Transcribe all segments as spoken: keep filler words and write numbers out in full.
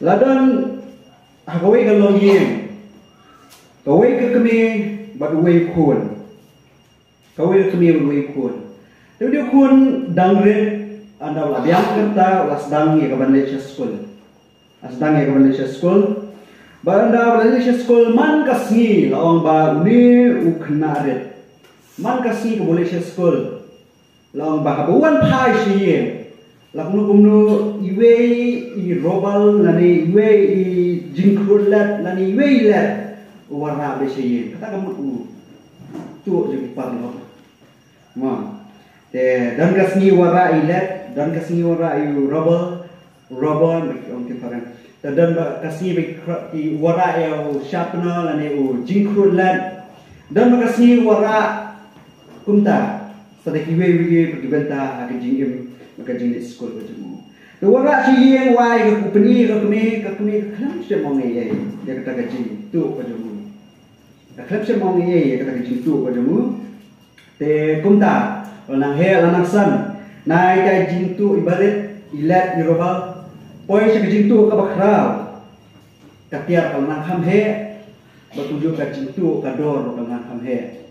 La don ha kawei ka longïing, kawei ka kmie bad uwei u khun. Kawei ka kmie bad uwei u khun. Te une u khun dang rit, ynda u la biang kyrta u la sdang ïa ka ban leit sha skul. La sdang ïa ka ban leit sha skul. Bad ynda u la leit sha skul man ka sngi la ong ba une u khynnah rit. Man ka sngi kaba u leit sha skul. La ong ba haba u wan phai sha ïing, la kumno kumno iwei i robal lane iwei i jingkhrud let lane iwei i let u wanrah beit sha ïing. Kata ka mut u tuh jong ki paralok. Mo. Te don ka sngi u wanrah i let, don ka sngi u wanrah i robal, robal, ba ki ong ki phareng. Te don ba ka sngi ba ki khra-, ki wanrah ïa u sharpener lane u jingkhrud let. Don ba ka sngi u wanrah kumta, sa da kiwei kiwei ki bynta ha ka jingim bad ka jingleit skul ka jong u. Te u wanrah sha ïing, u ai ka, u pyni ïa ka kmie, ka kmie ka khlem shym ong ei ei ïa kata ka jingtuh ka jong u. Ka khlem shym ong ei ei ïa kata ka jingtuh ka jong u. Te kumta, la nang heh la nang san, na ïa ka jingtuh i barit, i let, i robal, poi sha ka jingtuh kaba khraw. Ka tiar ka la nang kham heh, bad kumjuh ka jingtuh ka dor ka la nang kham heh.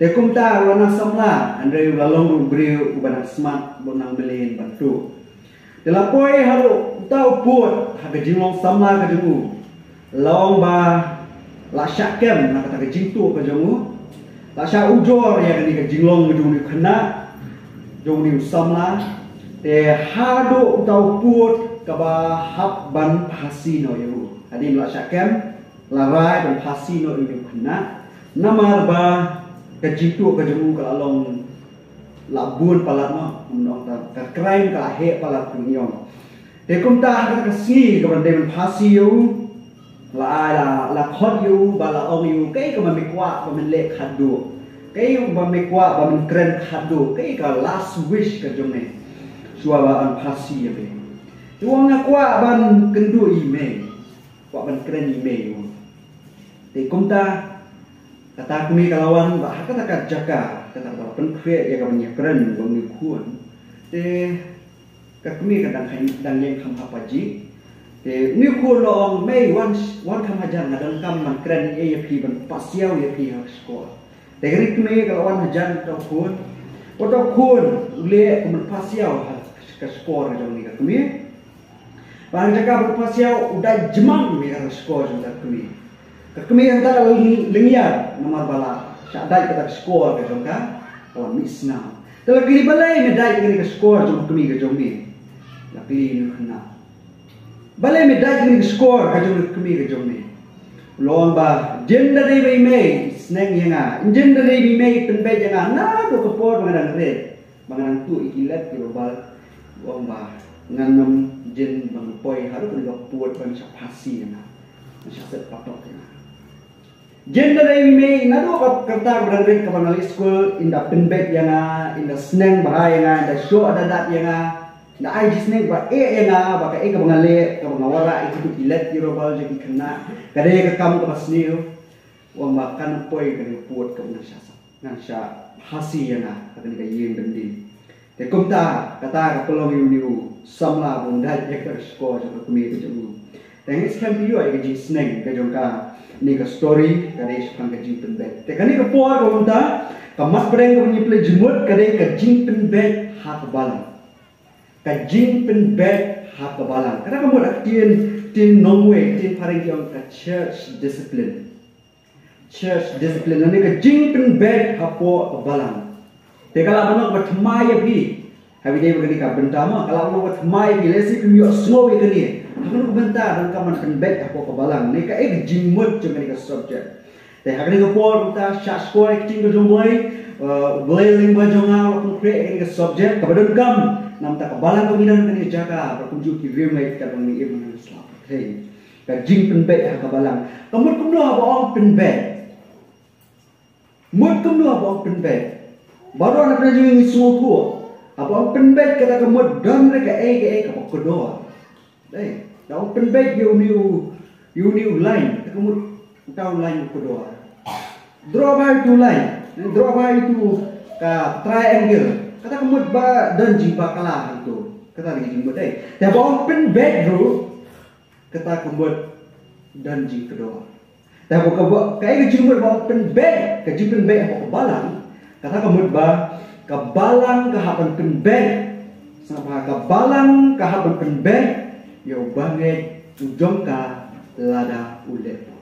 Te kumta u la nang samla, hynrei u la long u briew uba nang smat, uba nang mlien ban tuh. Te la poi haduh uta u pud ha ka jinglong samla ka jong u. La ong ba la shah kem na kata ka jingtuh ka jong u. La shah ujor ïa kane ka jinglong ka jong une u khynnah, jong une u samla. Te haduh uta u pud kaba hap ban phasi noh ïa u. Hadien la shah kem, la rai ban phasi noh ïa une u khynnah. Namar ba ka jingtuh ka jong u ka la long la bun palat noh, ong ta, ka crime ka la heh palat, ong. Te kumta ha ka sngi kaba dei ban phasi ïa u, la ai la, la khot ïa u bad la ong ïa u, kaei kaba me kwah ba men leh khatduh, kaei kaba me kwah ba men kren khatduh, kaei ka last wish ka jong me shuwa ba yn phasi ïa me. Te u ong, nga kwah ban kynduh ïa i mei, kwah ban kren ïa i mei, u ong. Te kumta kata ka kmie ka la wan bad ha kata ka jaka, kata kaba la pynkhreh ïa ka ban ïakren bad une u khun. Te ka kmie ka dang kham, dang ïeng kham hap pajih. Te une u khun la ong, mei, wan, wan kham hajan, nga donkam ban kren ïa phi, ban pasiaw ïa phi ha ka shkor. Te kane ka kmie ka la wan hajan uta u khun. Uta u khun u leh kum ban pasiaw ha ka shkor jong kane ka kmie. Bad ha ka jaka ban pasiaw u dait jmam ïa ka shkor jong ka kmie. Ka kmie hangta ka la lyngngiar namar ba la shah dait kata ka shkor ka jong ka, ka la mih snam. Te la kylli, balei me dait kane ka shkor jong ka kmie ka jong me? La kylli une u khynnah. Balei me dait kane ka shkor ka jong ka kmie ka jong me? U la ong ba, ynda dei ba i mei i sneng ïa nga, ynda dei ba i mei i pynbeit ïa nga naduh ka por ba nga dang rit, ba nga dang tuh ïa ki let ki robal, u ong ba ngan ym jin ban poi haduh kane ka pud ban shah phasi ïa nga, ban shah set patok ïa nga. Ynda dei ba i mei naduh ka kyrta kaba dang rit kaba nga leit skul, i da pynbeit ïa nga, i da sneng bha ïa nga, i da shoh da dat ïa nga, i da ai jingsneng ba eh ïa nga ba kaei kaba nga leh, kaba nga wanrah ïa kito ki let ki robal jong ki khynnah, ka dei ka kam kaba sniew. U ong ba kan ym poi kane ka pud kaba ngan shah, ngan shah phasi ïa nga ha kane ka ïing byndien. Te kumta kata ka pynlong ïa une u samla ba un dait ïa ka shkor jong ka kmie ka jong u. Te nga ngeit skhem phi ïoh ïa ka jingsneng ka jong kane ka story, ka dei shaphang ka jingpynbeit. Te kane ka por kaba mynta, ka mat pdeng kaba ngi pynleit jingmut ka dei ka jingpynbeit ha ka balang. Ka jingpynbeit ha ka balang. Kata ka mut ha ka ktien, ktien nongwei, ktien phareng ki ong ka church discipline. Church discipline lane ka jingpynbeit hapoh ka balang. Te ka lah ban long kaba thymmai ïa phi. Haba ïadei bad kane ka bynta mo, ka lah ban long kaba thymmai ïa phi lehse phim ïohsngew ïa kane. Ha kano ka bynta donkam ban pynbeit hapoh ka balang? Ne kaei ka jingmut jong kane ka subject? Te ha kane ka por mynta, shah shkor ïa ka ktien ka jong U Blei, uh, U Blei lyngba jong nga u la pynkhreh ïa kane ka subject kaba donkam na ka bynta ka balang ka ngi don ha kane ka jaka, bad kumjuh ki riewngeit katba ngi im ha kane ka sla pyrthei. Ka jingpynbeit ha ka balang. Ka mut kumno haba ong pynbeit? Mut kumno haba ong pynbeit? Baroh na pdeng jong ngi ngi sngewthuh. Haba ong pynbeit kata ka mut don ruh kaei kaei kaba kordor. Dei, da ong pynbeit ïa une u, ïa une u line, kata ka mut uta u line u kordor. Draw bha ïa utu u line, draw bha ïa utu ka triangle. Kata ka mut ba don jingbakla hangto. Kata ka dei ka jingmut, dei. Te haba ong pynbeit ruh, Kata ka mut don jingkdor. Te haba ka ba, kaei ka jingmut ba pynbeit, ka jingpynbeit hapoh ka balang. Kata ka mut ba ka balang ka hap ban pynbeit. Sngap bha, ka balang ka hap ban pynbeit ïa u bangeit u jong ka lada u leh pop.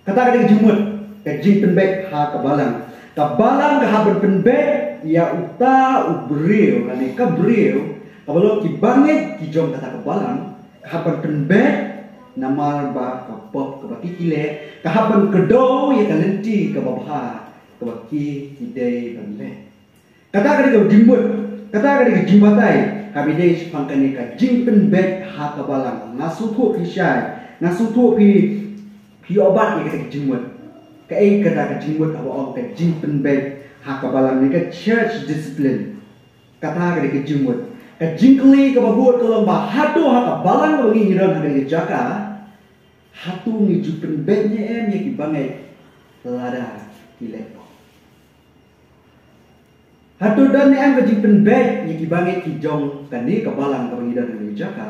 Kata ka dei ka jingmut, ka jingpynbeit ha ka balang. Ka balang ka hap ban pynbeit ïa uta u briew, lane ka briew kaba long ki bangeit ki jong kata ka balang, ka hap ban pynbeit namar ba ka pop kaba ki ki leh ka hap ban kdew ïa ka lynti kaba bha kaba ki ki dei ban leh. Kata ka dei ka jingmut, kata ka dei ka jingbatai kaba ïadei shaphang kane ka jingpynbeit ha ka balang. Nga sngewthuh phi shai, nga sngewthuh phi, phi ïoh bat ïa kata ka jingmut. Kaei kata ka jingmut haba ong ka jingpynbeit ha ka balang ne ka church discipline? Kata ka dei ka jingmut. Ka jingkylli kaba bud ka long ba hato ha ka balang kaba ngi ngi don ha kane ka jaka, hato ngi ju pynbeit ne em ïa ki bangeit lada ki leh pop? Hato don ne em ka jingpynbeit ïa ki bangeit ki jong kane ka balang kaba ngi don ha kane ka jaka,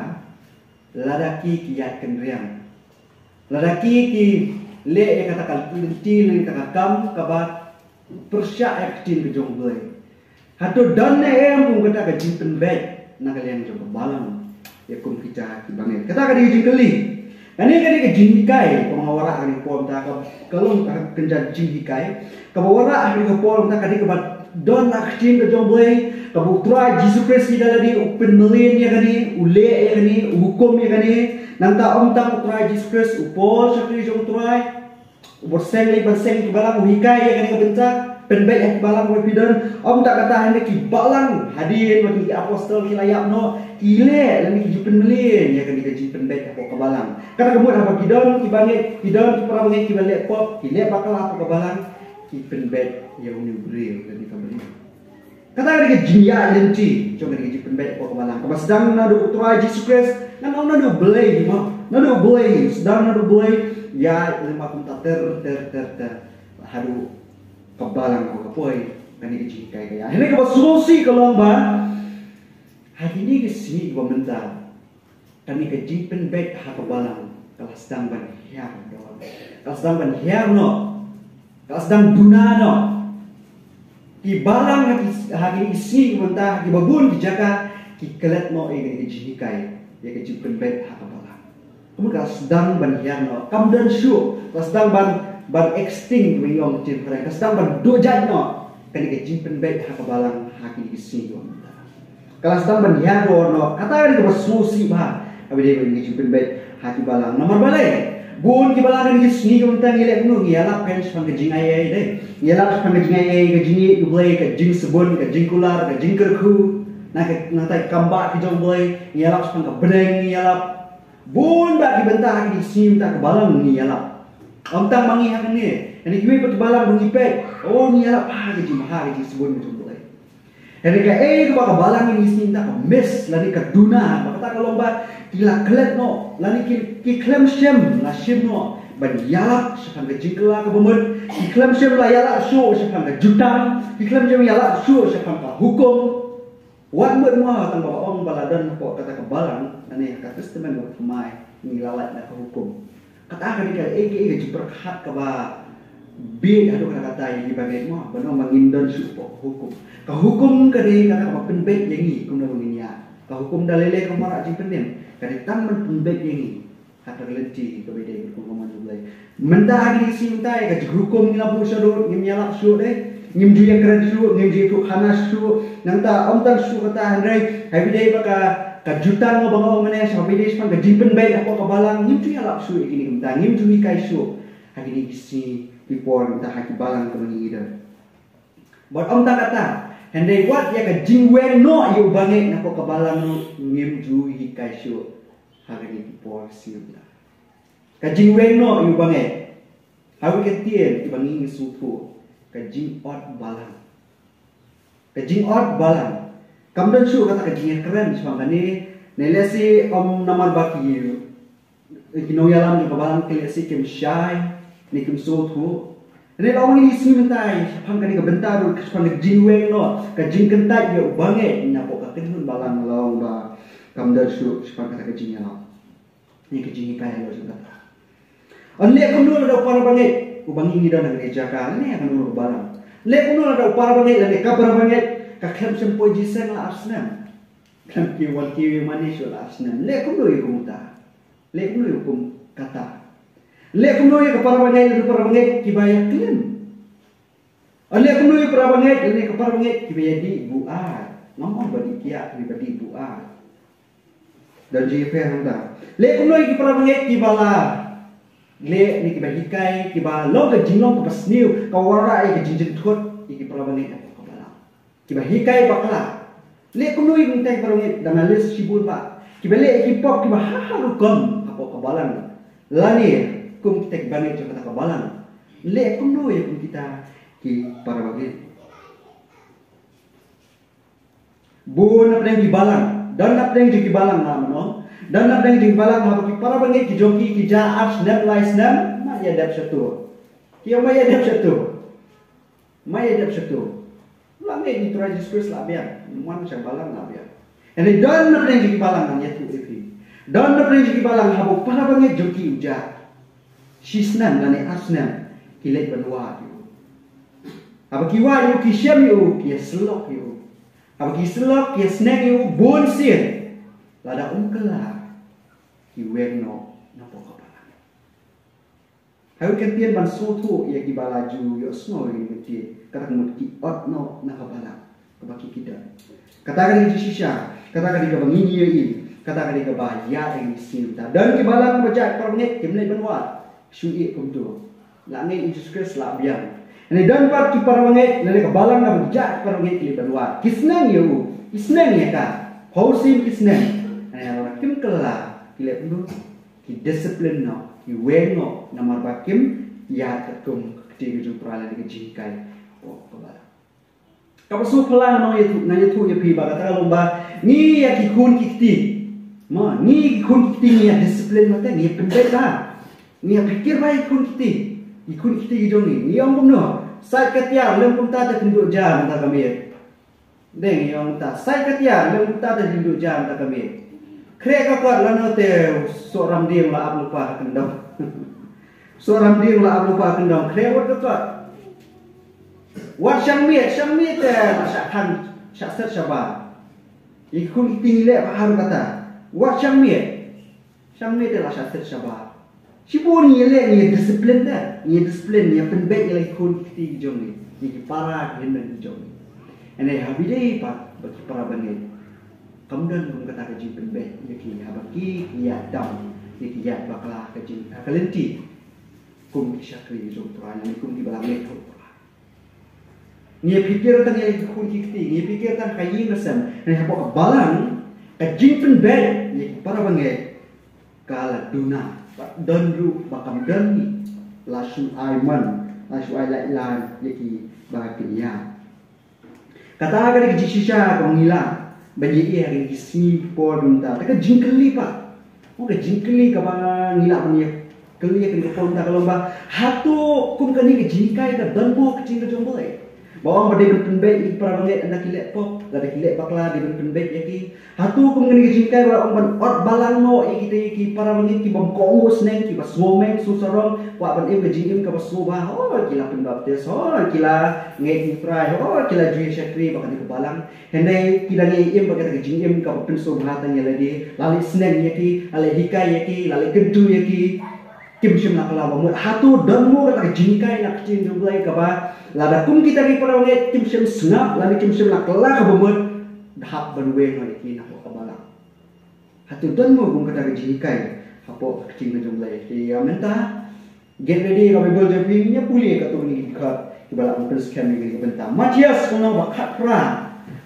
lada ki ki ïaid kynriang, lada ki ki leh ïa kata ka lynti lane kata ka kam kaba pyrshah ïa ka ktien ka jong U Blei? Hato don ne em kum kata ka jingpynbeit na ka liang jong ka balang ïa kum kita ki bangeit? Kata ka dei ka jingkylli. Kane ka dei ka jinghikai kaba nga wanrah ha kane ka por mynta, ka, ka long ka kynja jinghikai kaba wanrah ha kane ka por mynta, ka dei kaba don na ka ktien ka jong U Blei, kaba U Trai Jisu Khrist hi da lade u pynmlien ïa kane, u leh ïa kane, u hukum ïa kane. Nangta ym tang U Trai Jisu Khrist, u Paul shakri jong U Trai, u bor seng lei ban seng ki balang, u hikai ïa kane ka bynta pynbeit ha ki balang ba phi don. Ym tang kata, hynrei ki balang hadien ba ki apostol ki la ïap noh, ki leh lane ki ju pynmlien ïa kane ka jingpynbeit hapoh ka balang. Kata ka mut haba ki don ki bangeit, ki don ki para bangeit kiba leh pop, ki leh bakla hapoh ka balang, ki pynbeit ïa une u briew lane ka briew. Kata ka dei ka jingïaid lynti jong kane ka jingpynbeit hapoh ka balang kaba sdang naduh U Trai Jisu Khrist, ngan ong naduh U Blei mo, naduh U Blei, sdang naduh U Blei, ïaid lem bad kumta ter ter ter ter haduh ka balang ka poi. Kane ka jinghikai ka ïaid. Hynrei kaba sngewsih ka long ba ha kine ki sngi kiba mynta, kane ka jingpynbeit ha ka balang ka la sdang ban hiar don, ka la sdang ban hiar noh, ka la sdang duna noh. Ki balang ha ki, ha kine ki sngi kiba mynta, ha kiba bun ki jaka, ki klet noh ïa kane ka jinghikai ïa ka jingpynbeit ha ka balang. Ka mut ka la sdang ban hiar noh, kam don shuh, ka la sdang ban, ban extinct, ba ngi ong ha ka ktien phareng, ka la sdang ban duh jait noh kane ka jingpynbeit ha ka balang ha kine ki sngi kiba mynta. Ka la sdang ban hiar noh, kata ka dei kaba sngewsih bha kaba ïadei bad kane ka jingpynbeit ha ki balang. Namar balei? Bun ki balang ha kine ki sngi kiba mynta ngi leh kumno? Ngi ïalap kein shaphang ka jingaiei, dei, ngi ïalap shaphang ka jingaiei, ka jingïeit U Blei, ka jingsbun, ka jingkular, ka jingkyrkhu, nangta, nangta ki kambah ki jong U Blei, ngi ïalap shaphang ka bneng, ngi ïalap. Bun bah ki bynta ha kine ki sngi mynta ka balang ngi ïalap. Ym tang ma ngi ha kane, hynrei kiwei pat ki balang ba ngi peit, oh, ngi ïalap ha ka jingbha, ka jingsbun ka jong U Blei. Hynrei kaei kaba ka balang ha kine ki sngi mynta ka miss lane ka duna, ba kata ka long ba ki la klet noh lane ki, ki khlem shym la shim noh ban ïalap shaphang ka jingkylla kaba mut, ki khlem shym la ïalap shuh shaphang ka jutang, ki khlem shym ïalap shuh shaphang ka hukum. Wat mut mo tang ba ong ba la don hapoh kata ka balang lane ha ka Testament Bathymmai ngi la lait na ka hukum. Kata ka dei kaei kaei ka jingpyrkhat kaba bieit haduh katta katta ïa ngi ba ngeit mo ban ong ba ngim don shuh hapoh ka hukum. Ka hukum ka dei kata kaba pynbeit ïa ngi kumno ba ngin ïaid. Ka hukum da lei lei kam wanrah jingpynim, ka dei tang ban pynbeit ïa ngi ha ka lynti kaba ïadei bad ka hukum ka mon U Blei. Mynta ha kine ki sngi mynta ïa ka jinghukum ngi la buh shaduh, ngim ïalap shuh, dei, ngim ju ïakren shuh, ngim ju ïathuhkhana shuh. Nangta ym tang shuh kata, hynrei ha kaba ïadei bad ka, ka jutang ba nga ong mynne, ha kaba ïadei shaphang ka jingpynbeit hapoh ka balang, ngim ju ïalap shuh ïa kine ki bynta, ngim ju hikai shuh ha kine ki sngi ki por mynta ha ki balang kiba ngi don. Bad ym tang kata, hynrei wat ïa ka jingweng noh ïa u bangeit napoh ka balang ruh ngim ju hikai shuh ha kine ki por sngi mynta. Ka jingweng noh ïa u bangeit. Ha kawei ka ktien kaba ngi sngewthuh, ka jingot balang. Ka jingot balang. Kam don shuh kata ka jingïakren shaphang kane, ne lehse, um, namar ba ki, ki nongïalam jong ka balang ki lehse kim shai ne kim sngewthuh. Ne la ong ïa ngi sngi mynta shaphang kane ka bynta ruh, shaphang ka jingweng noh, ka jingkyntait ïa u bangeit napoh ka kynhun balang, la ong ba kam don shuh shaphang kata ka jingïalam. Ïa ka jinghikai halor jong kata. Leh kumno lada u parabangeit uba ngi don ha kane ka jaka, leh kumno ka balang. Leh kumno lada u parabangeit lane ka parabangeit ka khlem shym poi jingïaseng la ar snem. Khlem ki wan ki mane shuh la ar snem. Leh kumno ïa kumta. Leh kumno ïa kum kata. Leh kumno ïa ka parabangeit lane parabangeit kiba ïa klim. Leh kumno ïa parabangeit lane ka parabangeit kiba ïa dih buaid. Ngam ong ba dih kiad, kiba dih buaid. Don jingïapher hangta. Leh kumno ïa ki parabangeit kiba la leh ne kiba hikai, kiba long ka jinglong kaba sniew, ka wanrah ïa ka jingjynthut ïa ki parabangeit hapoh ka balang. Kiba hikai bakla. Leh kumno ïa ki parabangeit, dang list shibun ba. Kiba leh ïa ki pop kiba ha ha rukom hapoh ka balang. Lane kum kita ki bangeit jong kata ka balang. Leh kumno ïa kum kita ki parabangeit. Bun na pdeng ki balang, don na pdeng jong ki balang, nga mano. Don na pdeng jong ki balang, haba ki parabangeit ki jong ki ki jia ar snem lai snem, ma ïa dep shatu. Ki ong ma ïa dep shatu. Ma ïa dep shatu. La ngeit ïa u Trai Jisu Khrist la biang. Ym wan sha balang la biang. Hynrei don na pdeng jong ki balang, ngan ïathuh ïa phi. Don na pdeng jong ki balang haba u parabangeit jong ki u jia shi snem lane ar snem, ki leit ban wad ïa u. Haba ki wad ïa u, ki shem ïa u, ki ïasyllok ïa u. Haba ki syllok, ki ïasneng ïa u bun sien. Lada um kylla, ki weng noh na pdeng ka balang. Haba ki ktien ban sngewthuh ïa kiba la ju ïohsngew ïa kane ka ktien, kata ka mut ki ot noh na ka balang kaba ki ki don. Kata ka dei ka jingshisha, kata ka dei kaba ngi ngi ïohi, kata ka dei kaba ïa ïa ngi sngewthuh. Don ki balang ba jia ki parabangeit kim leit ban wad. Shu ïeh kumto. La ngeit ïa u Jisu Khrist la biang. Hynrei don pat ki parabangeit, lane ka balang kaba jia ki parabangeit ki leit ban wad. Ki sneng ïa u, ki sneng ïa ka. Pawsien ki sneng. Hynrei lada kim kylla, ki leh kumno? Ki discipline noh, ki weng noh, namar ba kim ïa katkum ka ktien ka jong u Trai lane ka jinghikai. Oh, ka balang. Kaba sngewphylla ngan ïathuh, ngan ïathuh ïa phi ba kata ka long ba ngi ïa ki khun ki kti. Ma, ngi ïa ki khun ki kti ngi ïa discipline bha te, ngi ïa pynbeit bha. Ngi ïa pyrkhat bha ïa ki khun ki kti. Ki khun ki kti ki jong ngi. Ngi ong kumno? Sait ka tiar, lem kumta te pynduh jar mynta ka miet. Dei ngi ong kumta. Sait ka tiar, lem kumta te pynduh jar mynta ka miet. Khreh ka kot lano te soh ram dieng la ap lypa ha kyndong. Soh ram dieng la ap lypa ha kyndong. Khreh wat ka kot. Wat shang miet, shang miet te la shah khan, shah set shabar. Ïa ki khun ki kti ngi leh bha haduh katta. Wat shang miet. Shang miet te la shah set shabar. Shibun ngi leh ngi discipline te. Ngi discipline, ngi pynbeit ïa la ki khun ki kti ki jong ngi. Ïa ki para ki hynmen ki jong ngi. Hynrei haba ïadei pat bad ki parabangeit, kam don kum kata ka jingpynbeit ïa ki haba ki ïa dam, ïa ki ïa bakla ha ka jing, ha ka lynti. Kum ki shakri jong u Trai, kum kiba la ngeit ha u Trai. Ngi pyrkhat tang ïa ki khun ki kti, ngi pyrkhat tang ha ka ïing ka sem, ngi hapoh ka balang, ka jingpynbeit ïa ki parabangeit ka la duna, bad don ruh ba kam don ngi, la shu ai mon, la shu ai lait lait ïa ki ba kin ïa. Kata ka dei ka jingshisha kaba ngi lah ban ïa ïa ha kine ki sngi por mynta. Te ka jingkylli pat. Mo, ka jingkylli kaba ngi lah ban ïa kylli ha kine ki por mynta ka long ba, hato kum kane ka jinghikai ka don mo ha ka ktien ka jong U Blei? Ba ong ba dei ban pynbeit ïa ki parabangeit ynda ki leh pop, lada ki leh bakla dei ban pynbeit ïa ki. Hato kum kane ka jinghikai ba ong ban ot balang noh ïa kita ïa ki parabangeit kiba ym kohnguh sneng, kiba sngewmeng sngewsarong, kwah ban im ka jingim kaba sngewbha. Hooid, ki la pynbaptis, hooid, ki la ngeit ïa U Trai, hooid, ki la ju ïa shakri bad kane ka balang. Hynrei ki dang ïa im bad kata ka jingim kaba pynsngewbha tang ïa lade, la leh sneng ïa ki, la leh hikai ïa ki, la leh kyntu ïa ki. Kim shym la kylla ba mut. Hato don mo kata ka jinghikai na ka ktien jong U Blei kaba lada kum kita ki parabangeit kim shym sngap lane kim shym la kylla kaba mut, da hap ban weng noh ïa ki na ka balang. Hato don mo kum kata ka jinghikai hapoh ka ktien ka jong U Blei? Te ïa mynta, get ready ka Baibl jong phi, ngin ïa pule katto katne ki dkhot kiba lah ban pynskhem ïa kane ka bynta. Mathaios ka lynnong ba khatphra.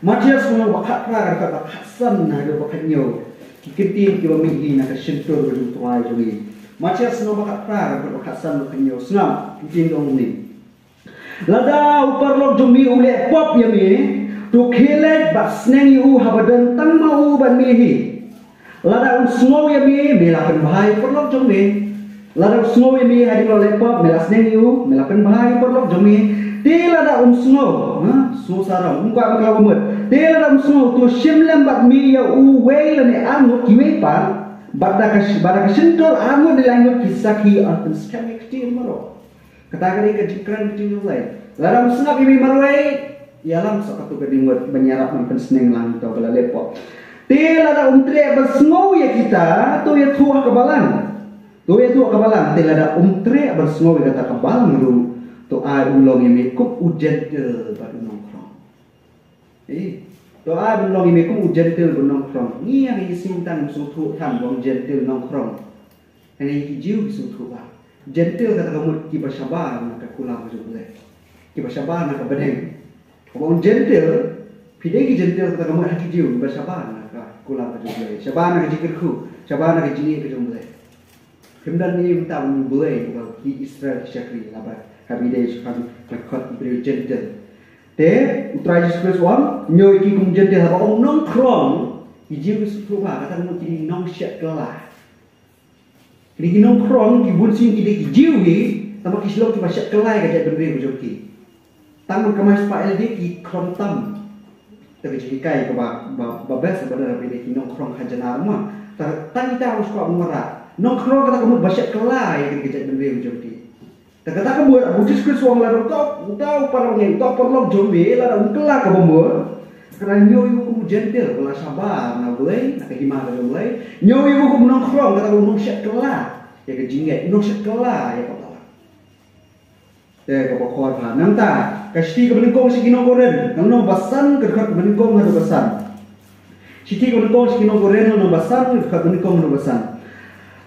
Mathaios ka lynnong ba khatphra, ka dkhot ba khatsan haduh ba khathynñiew. Ki kyntien kiba mih hi na ka shyntur ka jong U Trai jong ngi. Mathaios ka lynnong ba khatphra, ka dkhot ba khatsan, ba khathynñiew. Sngap, ki kyntien ong kumne. Lada u paralok jong me u leh pop ïa me, to khie leit bad sneng ïa u haba don tang ma u bad me hi. Lada um sngew ïa me, me la pynbha ïa u paralok jong me. Lada um sngew ïa me hadien ba u leh pop, me la sneng ïa u, me la pynbha ïa u paralok jong me. Te lada um sngew, ha, sngewsarong, um kwah ban kylla ba mut. Te lada um sngew, to shim lem bad me ïa uwei lane arngut kiwei pat. Bad da ka, bad da ka shyntur arngut ne laingut ki sakhi yn pynskhem ïa ka ktien baroh. Kata ka dei ka jingkren ka ktien jong U Blei. Lada ym sngap ïa me marwei, ïalam sa katto katne ngut ban ïarap ban pynsneng lang ïa uta uba la leh pop. Te lada um treh ban sngew ïa kita, to ïathuh ha ka balang. To ïathuh ha ka balang, te lada um treh ban sngew ïa kata ka balang ruh, to ai un long ïa me kum u jentil bad u nongkhrong. Eh, to ai un long ïa me kum u jentil bad u nongkhrong. Ngi ïa ngi sngewthuh tang, sngewthuh tang ba u jentil nongkhrong. Hynrei ki Jiw ki sngewthuh ba jentil kata ka mut kiba shabar na ka kular ka jong U Blei, kiba shabar na ka bneng. Kaba ong jentil, phi dei ki jentil kata ka mut ha ki Jiw kiba shabar na ka kular ka jong U Blei, shabar na ka jingkyrkhu, shabar na ka jingïeit ka jong U Blei. Phim don ei ei mynta ban ïa U Blei ba ki Israel ki shakri, haba, haba ïadei shaphang ka dkhot ki briew jentil. Te U Trai Jisu Khrist u ong, ñiew ïa ki kum jentil. Haba ong nongkhrong, ki Jiw ki sngewthuh ba kata ka mut kine ki nongshet kylla. Kine ki nongkhrong, ki bun sien ki dei ki Jiw hi, tangba ki shu long kiba shet kylla ïa ka jaitbynriew ka jong ki. Tang ban kamai spah ïa lade ki khlem tam. Te ka jinghikai kaba, ba, ba best ba don ha phi ki nongkhrong ha jan ar mo. Te tang ita u spah u wanrah. Nongkhrong kata ka mut ba shet kylla ïa ka jaitbynriew ka jong ki. Te kata ka mut, U Jisu Khrist u ong lada uta, uta u paralok, uta u paralok jong me lada um kylla kaba mut, kata ñiew ïa u kum u jentil ba la shabar na U Blei, na ka hima ka jong U Blei. Ñiew ïa u kum u nongkhrong, kata ka mut u nongshet kylla ïa ka jingngeit, u nongshet kylla ïa ka balang. Te kaba kor bha. Nangta, ka shithi kaba nyngkong sha ki nong Korinth, ka lynnong ba san, ka dkhot kaba nyngkong haduh ba san. Shithi kaba nyngkong sha ki nong Korinth, ka lynnong ba san, ka dkhot kaba nyngkong haduh ba san.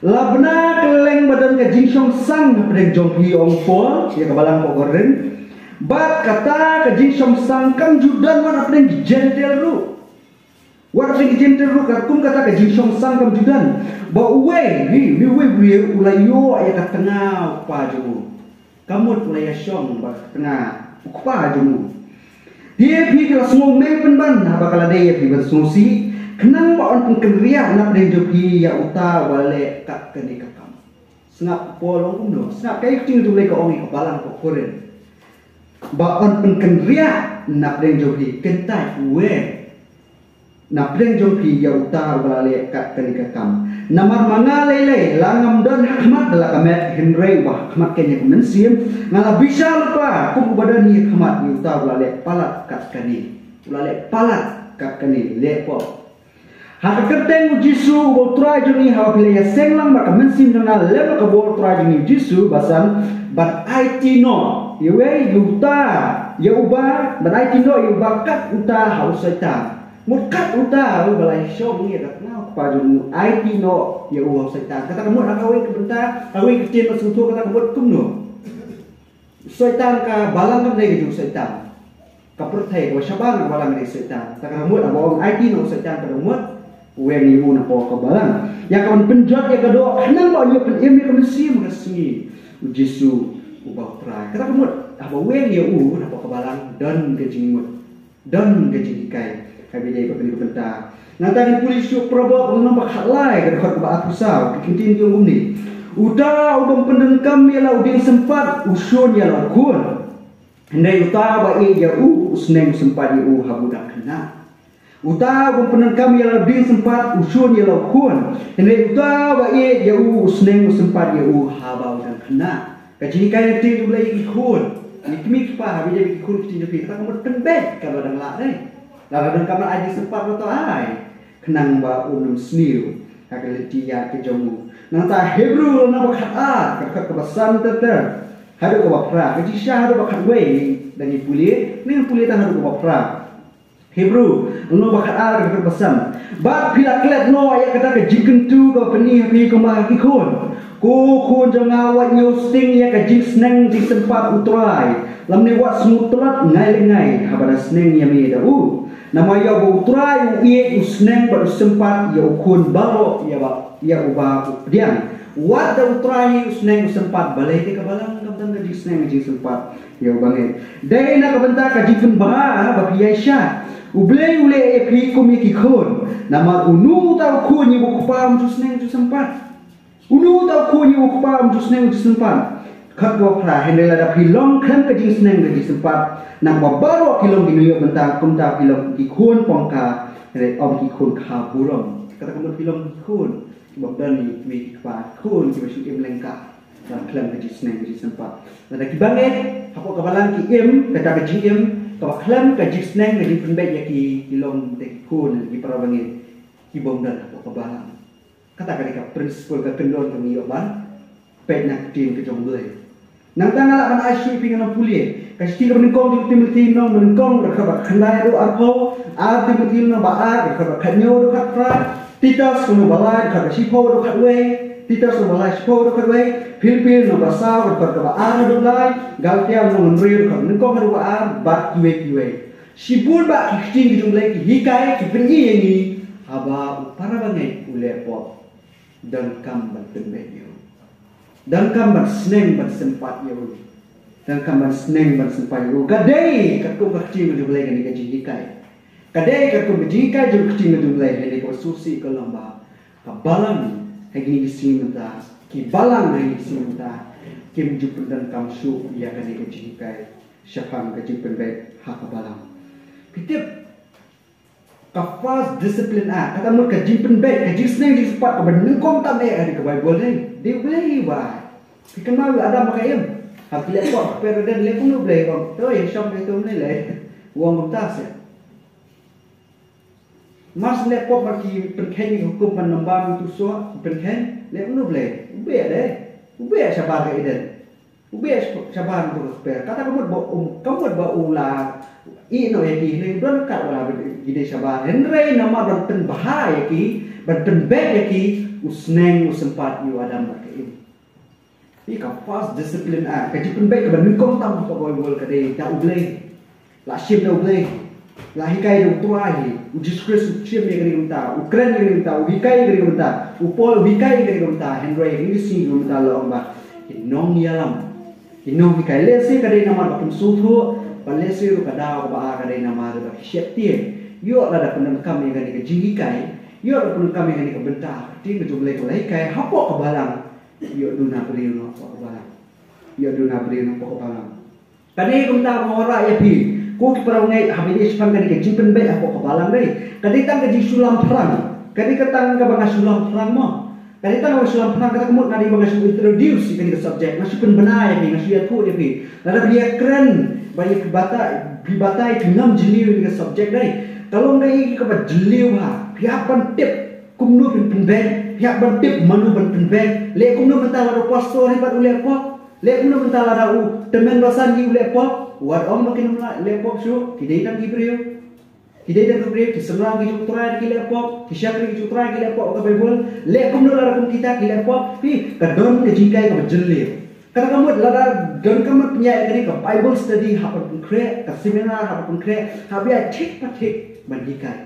La bna kylleng ba don ka jingshongsang hapdeng jong phi, ong Paul ïa ka balang ka Korinth. Bad kata ka jingshongsang kam ju don wat hapdeng ki jentil ruh. Wat hapdeng ki jentil ruh, katkum kata ka jingshongsang kam ju don. Ba uwei, uwei, uwei u briew u la ïoh ïa ka tnga u kpa jong u. Ka mut u la ïashong bad ka tnga u kpa jong u. Te phi ki la sngewmih pynban haba ka la dei ïa phi ban sngewsih, khnang ba yn pynkynriah napdeng jong phi ïa uta uba leh kat kane ka kam. Sngap Paul ong kumno, sngap kaei ka ktien U Blei ka ong ïa ka balang ka Korinth. Ba yn pynkynriah napdeng jong phi, kyntait, uwei. Napdeng jong phi ïa uta uba la leh kat kane ka kam. Namar ma nga lei lei la ngam don ha khmat da la ka met, hynrei uba ha khmat keiñ ha ka mynsiem, nga la bishar lypa kum uba don ha khmat ïa uta uba la leh palat kat kane. Uba la leh palat kat kane, leh pop. Ha ka kyrteng U Jisu uba U Trai jong ngi, haba phi la ïaseng lang bad ka mynsiem jong nga lem bad ka bor U Trai jong ngi U Jisu, ba san, ban aiti noh ïa uwei, ïa uta, ïa uba, ban aiti noh ïa uba kat uta ha u Soitan. Mut kat uta uba la shong ïa ka tnga u kpa jong u, aiti noh ïa u ha u Soitan. Kata ka mut ha kawei ka bynta, ha kawei ka ktien ba sngewthuh kata ka mut kumno. U Soitan ka balang kam dei ka jong u Soitan. Ka pyrthei kaba shabar na ka balang ka dei u Soitan. Kata ka mut haba ong aiti noh u Soitan ka dei mut weng ïa u na ka bor ka balang. Ïa kaban pynjot ïa ka doh khnang ba ïa pynim ïa ka mynsiem ka sngi. U Jisu uba U Trai. Kata ka mut haba weng ïa u na ka bor ka balang don ka jingmut. Don ka jinghikai. Haba ïadei bad kane ka bynta. Nangta ngin pule sha u Proverb lynnong ba khatlai ka dkhot kaba arphew saw, ka ktien ka ong kumne. Uta uba ym pyndonkam ïa la u dieng sympat u shun ïa la u khun. Hynrei uta uba ïeit ïa u, u sneng u sympat ïa u haba u dang khynnah. Uta uba ym pyndonkam ïa la u dieng sympat u shun ïa la u khun. Hynrei uta uba ïeit ïa u, u sneng u sympat ïa u haba u dang khynnah. Ka jinghikai na ka ktien U Blei ïa ki khun, ïa ki kmie ki kpa, haba ïadei bad ki khun ka ktien jong phi, kata ka mut pynbeit kaba dang lah dei. Lada donkam ai dieng sympat ruh to ai, khnang ba un ym sniew ha ka lynti ïaid ka jong u. Nangta Hebru lynnong ba khatar, ka dkhot kaba san ter ter haduh kaba phra. Ka jingshisha haduh ba khatwei, dang ïa pule, ngin pule tang haduh kaba phra. Hebru lynnong ba khatar, ka dkhot ba san. Bad phi la klet noh ïa kata ka jingkyntu kaba pyni ha phi kumba ha ki khun. Ko khun jong nga, wat ñiew sting ïa ka jingsneng jingsympat U Trai, lymne wat sngewtlot ngai lyngngai haba la sneng ïa me da u. Namar ïa uba U Trai u ïeit u sneng bad u sympat ïa u khun baroh ïa ba, ïa uba u pdiang. Wat da U Trai u sneng u sympat, balei te ka balang kam don ka jingsneng jingsympat ïa uba ngeit. Dei na ka bynta ka jingpynbha ba phi ïaishah. U Blei u leh ïa phi kum ïa ki khun. Namar uno uta u khun ïa u kpa um ju sneng ju sympat. Uno uta u khun ïa u kpa um ju sneng ju sympat. Khat dua phra, hynrei lada phi long khlem ka jingsneng ka jingsympat, na kaba baroh phi long ki nongïoh bynta, kumta phi long ki khun pongka, hynrei ym ki khun kha burom. Kata ka mut phi long ki khun Bym don ïa kiwei ki kpa khun kiba shu im lyngkha ban khlem ka jingsneng ka jingsympat. Lada kiba ngeit hapoh ka balang ki im kata ka jingim kaba khlem ka jingsneng ka jingpynbeit ïa ki, ki long te ki khun ki para bangeit ki bym don hapoh ka balang. Kata ka dei ka principle ka kyndon ka ngi ïoh ban peit na ka ktien ka jong U Blei. Nangta nga lah ban ai shuh ïa phi, ngan ym pule. Ka shithi kaba nyngkong jong u Timothy lynnong ba nyngkong dkhot ba khyndai haduh arphew, ar Timothy lynnong ba ar dkhot ba khathynñiew haduh khatphra, Titus lynnong ba lai dkhot ba shiphew haduh khatwei, Titus lynnong ba lai shiphew haduh khatwei, Philippi lynnong ba saw dkhot kaba ar haduh lai, Galatia lynnong hynriew dkhot ba nyngkong haduh ba ar, bad kiwei kiwei. Shibun bah ki ktien ki jong U Blei ki hikai, ki pyni ïa ngi, haba u para bangeit u leh pop, donkam ban pynbeit ïa u. Donkam ban sneng ban sympat ïa u. Donkam ban sneng ban sympat ïa u. Ka dei katkum ka ktien ka jong U Blei kane ka jinghikai. Ka dei katkum ka jinghikai jong ka ktien ka jong U Blei, hynrei kaba sngewsih ka long ba ka balang ha kine ki sngi mynta, ki balang ha kine ki sngi mynta, kim ju pyndonkam shuh ïa kane ka jinghikai shaphang ka jingpynbeit ha ka balang. Phi tip, ka first discipline, ah, kata mut ka jingpynbeit, ka jingsneng jingsympat kaba nyngkong tam eh ha ka Baibl, dei, dei U Blei. Phi kynmaw ïa u Adam bad ka Im? Haba ki leh pop ha kper Eden, leh kumno U Blei? U ong, to ïa shong ïa to, U Blei, leh. U ong kumta seh. Mar shu leh pop ba ki pynkheiñ ïa ka hukum ban ym bam ïa uto u soh, ki pynkheiñ, leh kumno U Blei? U beh, dei, u beh shabar ka Eden. U beh shabar na ka kper. Kata ka mut ba um, ka mut ba u la ïeh noh ïa ki, hynrei u don kat wat la ki dei shabar. Hynrei namar ban pynbha ïa ki, ban pynbeit ïa ki, u sneng u sympat ïa u Adam bad ka Im. Ïa ka first discipline, ah, ka jingpynbeit kaba nyngkong tam ha ka Baibl ka dei da U Blei. La shim da U Blei. La hikai da U Trai hi. U Jisu Khrist u shim ïa kane ka bynta, u kren ïa kane ka bynta, u hikai ïa kane ka bynta, u Paul u hikai ïa kane ka bynta, hynrei ha kine ki sngi ka bynta la ong ba ki nongïalam, ki nonghikai. Lehse ka dei namar ba kim sngewthuh, bad lehse ruh ka daw kaba ar ka dei namar ba ki sheptieng. Ïoh lada pyndonkam ïa kane ka jinghikai, ïoh lada pyndonkam ïa kane ka bynta, ka ktien ka jong U Blei kaba la hikai hapoh ka balang, ïoh duna briew noh hapoh ka balang. Ïoh duna briew noh hapoh ka balang. Kane kumta nga wanrah ïa phi, ko ki para bangeit, haba ïadei shaphang kane ka jingpynbeit hapoh ka balang, dei, ka dei tang ka jingshu lamphrang. Ka dei ka tang kaba nga shu lamphrang mo. Ka dei tang kaba shu lamphrang, kata ka mut nga dei ba nga shu introduce ïa kane ka subject, nga shu pynbna ïa phi, nga shu ïathuh ïa phi. Lada phi ïakren bad ïa phi batai, phi batai, phi ngam jylliew ïa kane ka subject, dei, ka long kaei kaba jylliew bha. Phi hap ban tip kumno phin pynbeit, phi hap ban tip mano ban pynbeit. Leh kumno mynta lada u pastor hi pat u leh pop? Leh kumno mynta lada u tymmen basan hi u leh pop? Wat ong ba kin ym lah leh pop shuh, ki dei tang ki briew. Ki dei tang ki briew, ki samla ki jong U Trai ki leh pop, ki shakri ki jong U Trai ki leh pop, ka Baibl. Leh kumno lada kum kita ki leh pop? Phi, ka don ka jinghikai kaba jylliew. Kata ka mut lada donkam ban pynïaid kane ka Bible study, hap ban pynkhreh, ka seminar hap ban pynkhreh, hap ïaid thik pa thik ban hikai.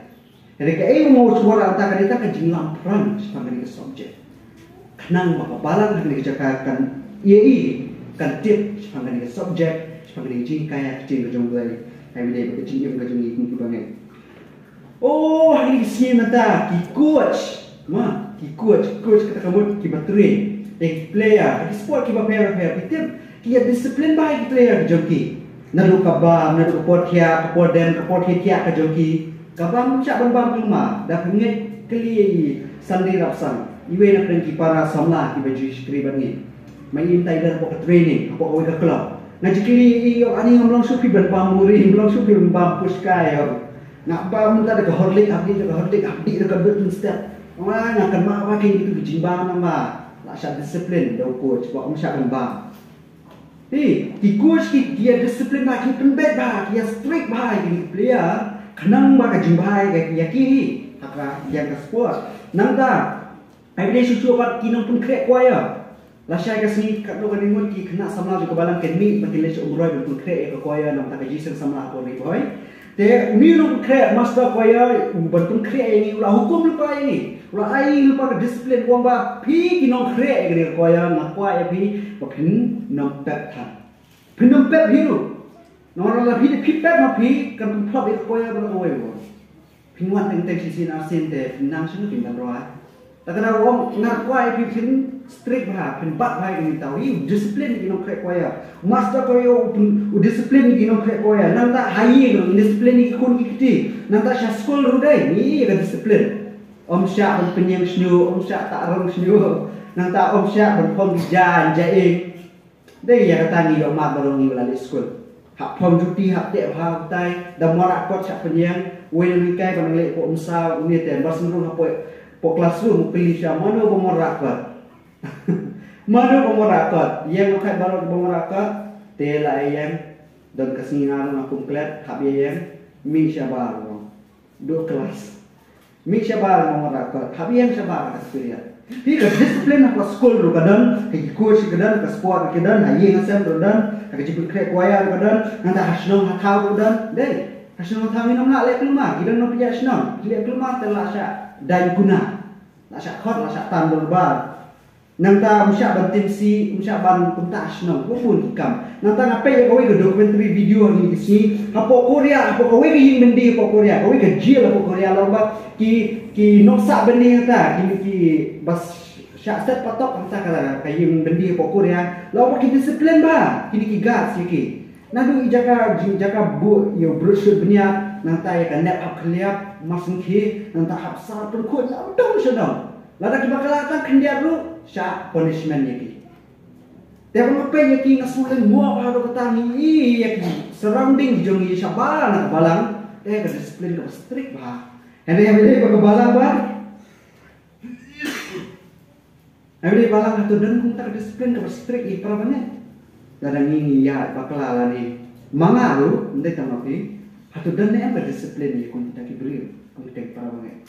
Hynrei kaei ba nga shu wanrah mynta ka dei tang ka jinglamphrang shaphang kane ka subject. Khnang ba ka balang ha kane ka jaka kan ïohi, kan tip shaphang kane ka subject, shaphang kane ka jinghikai ha ka ktien ka jong U Blei. Hynrei bad ka jingim ka jong ngi kum ki bangeit. Oh, ha kine ki sngi mynta ki coach, ma, ki coach, coach kata ka mut kiba train ïa ki player ha ki sport kiba pher bapher, phi tip, ki ïa discipline bha ïa ki player ka jong ki. Naduh ka bam, naduh ka por thiah, ka por dem, ka por thiah thiah ka jong ki. Ka bam, shah ban bam kulmar. Da phi ngeit, kylli ïa i Sunday Rapsang, iwei na pdeng ki para samla kiba ju shakri bad ngi. Ma i mynta i don hapoh ka training hapoh kawei ka club. Nga ju kylli ïa i, ong, ani ngam long shuh phi ban bam muri, ngam long shuh phi ban bam pushka, ong. Nga bam mynta da ka Horlicks, hap dih da ka Horlicks, hap dih da ka Dutton Step. Ong, nga kynmaw ba kine kitu ki jingbam namar la shah discipline da u coach, ba ym shah ban bam. Te ki coach ki, ki ïa discipline bha, ki pynbeit bha, ki ïa strict bha ïa ki player, khnang ba ka jingbha ïa ki, ïa ki hi ha ka, ïa ka sport. Nangta ai phi dei shuh shuh pat ki nongpynkhreh choir. Lashai ka sngi katno katne ngut ki khynnah samla jong ka balang kin mih ba kin leit sha Umroi ban pynkhreh ïa ka choir, nangta ka jingïaseng samla ha Ri Bhoi. Te une u nongpynkhreh, master choir, u ban pynkhreh ïa ngi, u la hukum lypa ïa ngi, u la ai lypa ka discipline, u ong ba phi ki nongkhreh ïa kane ka choir, nga kwah ïa phi ba phin nym pep than. Phin nym pep hi ruh. Namar lada phi, phi pep ma phi, kan pynphlop ïa ka choir ba la kawei ruh. Phin wan teng teng shisien arsien te phin nang shuh phin ban rwai. Te ka dei u ong, nga kwah ïa phi phin strict bha, phin bat bha ïa kane ka, u discipline ïa ki nongkhreh choir. Master choir u pyn, u discipline ïa ki nongkhreh choir. Nangta ha ïing ruh discipline ïa ki khun ki kti. Nangta sha skul ruh dei, ngi ïa ka discipline. Ym shah ban pynïeng shñiuh, ym shah tah rong shñiuh. Nangta ym shah ban phong ki jaiñ jaiñ. Dei ïa kata ngi ïoh mad baroh ngi ba la leit skul. Hap phong juti, hap teh bha batai, da mor rakot shah pynïeng. Uwei u nonghikai ba nang leit hapoh umsaw, une te Bah Syndrong hapoh, hapoh classroom u kylli sha mano ba mor rakot. Mano ba mor rakot? Ïeng noh khat baroh ba mor rakot. Te la ïeng. Don ka sngi nga ruh nga kum klet, hap ïeng. Mih shabar ruh. Duh klas. Mih shabar ruh ba mor rakot. Hap ïeng shabar, ka spirit. Phi, ka discipline ha ka skul ruh ka don, ha ki coach ka don, ka sport ka don, ha ïing ha sem ruh don, ha ka jingpynkhreh choir ruh ka don, nangta ha shnong ha thaw ruh ka don. Dei, ha shnong ha thaw ngin ym lah leh kulmar, ki don nongpynïaid shnong, ki leh kulmar te lah shah daiñ kuna, lah shah khot, lah shah tan dorbar. Nangta ym shah ban tim sih, ym shah ban kumta ha shnong, bun bun ki kam. Nangta nga peit ïa kawei ka documentary video ha kine ki sngi, hapoh Korea, hapoh kawei ka ïing byndi hapoh Korea, kawei ka jail hapoh Korea, la ong ba ki, ki nongshah byndi nangta, kine ki ba shah set patok nangta ka, ka ïing byndi hapoh Korea, la ong ba ki discipline bha kine ki guards ïa ki. Naduh i jaka, i jaka buh ïa u briew shuh bniat, nangta ïa ka nep hap khylliap, mar sngewkhih, nangta hap sar pynkhuid, la dong sha dong. Lada ki bakla tang khyndiat ruh, shah punishment ïa ki. Te ba nga peit ïa ki nga sngewlyngngoh bha ruh kata, ngi i ïa ki surrounding jong ngi shabar na ka balang, te ka discipline kaba strict bha. Hynrei haba ïadei bad ka balang ba, haba ïadei balang hato don kumta ka discipline kaba strict ïa ki para bangeit? Lada ngi, ngi ïaid bakla lane ma nga ruh, ym dei tang ma phi, hato don ne em ka discipline ïa kumta ki briew, kumta ki para bangeit?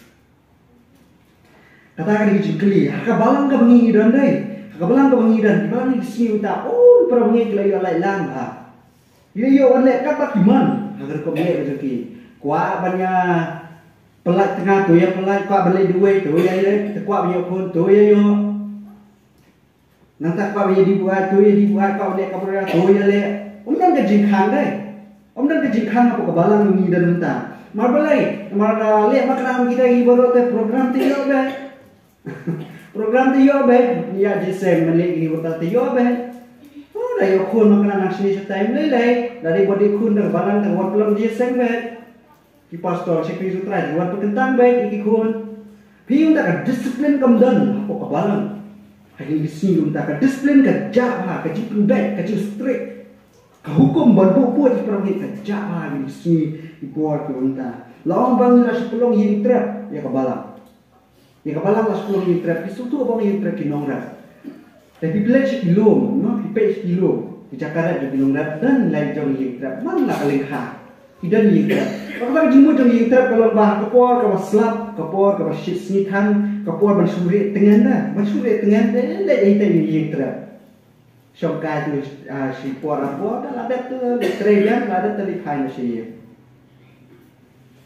Kata ka dei ka jingkylli. Ha ka balang kaba ngi don dei. Ha ka balang kaba ngi don. Ki balang ngi sngew ta, oh, para bangeit ki la ïoh lait lang ha. Ki la ïoh wan leh katba ki mon. Ha ka rukom leh ka jong ki. Kwah ban ïa pyllait tnga to ïa pyllait, kwah ban leh duwai to ïa leh, kwah ban ïoh khun to ïa ïoh. Nangta kwah ban ïa dih buaid to ïa dih buaid, kwah ban leh ka briew to ïa leh. Ym don ka jingkhang dei. Ym don ka jingkhang hapoh ka balang ngi don mynta. Mar balei? Mar, ah, leh makram kita ngi baroh te program te ïoh beit. Program te ïoh beit, ïa jingïaseng ban leh ngi baroh te ïoh beit. Oh, da ïoh khun makram nang shini shatai ym lei lei. Da dei ba dei khun da ka balang da ka wan pynlong jingïaseng beit. Ki pastor, shakri Trai, ki wan pynkyntang beit ïa ki khun. Phi, ynda ka discipline kam don hapoh ka balang, ha kine ki sngi ynda ka discipline ka jah bha, ka jingpynbeit, ka jingstrict, ka hukum ban buh buit ïa ki para bangeit ka jah bha ha kine ki sngi, ki por ki ynda. La ong ba ngi la shu pynlong ïingtrep ïa ka balang. Ïa ka balang la shu pynlong ïingtrep, phi sngewthuh ba ïingtrep ki nongrep. Te phi peit sha ki lum, no, phi peit sha ki lum, ki jaka rep jong ki nongrep, don lai jong ïingtrep, man la ka lyngkha ki don ïingtrep. Kata ka jingmut jong ïingtrep ka long ba ha ka por kaba slap, ka por kaba shit sngi than, ka por ban shu rieh tngen da, ban shu rieh tngen da, leh ïa ita ïingtrep. Shong kai tu, ah, shi por ar por, da la dep tu leit trei biang, la dep tu leit phai na sha ïing.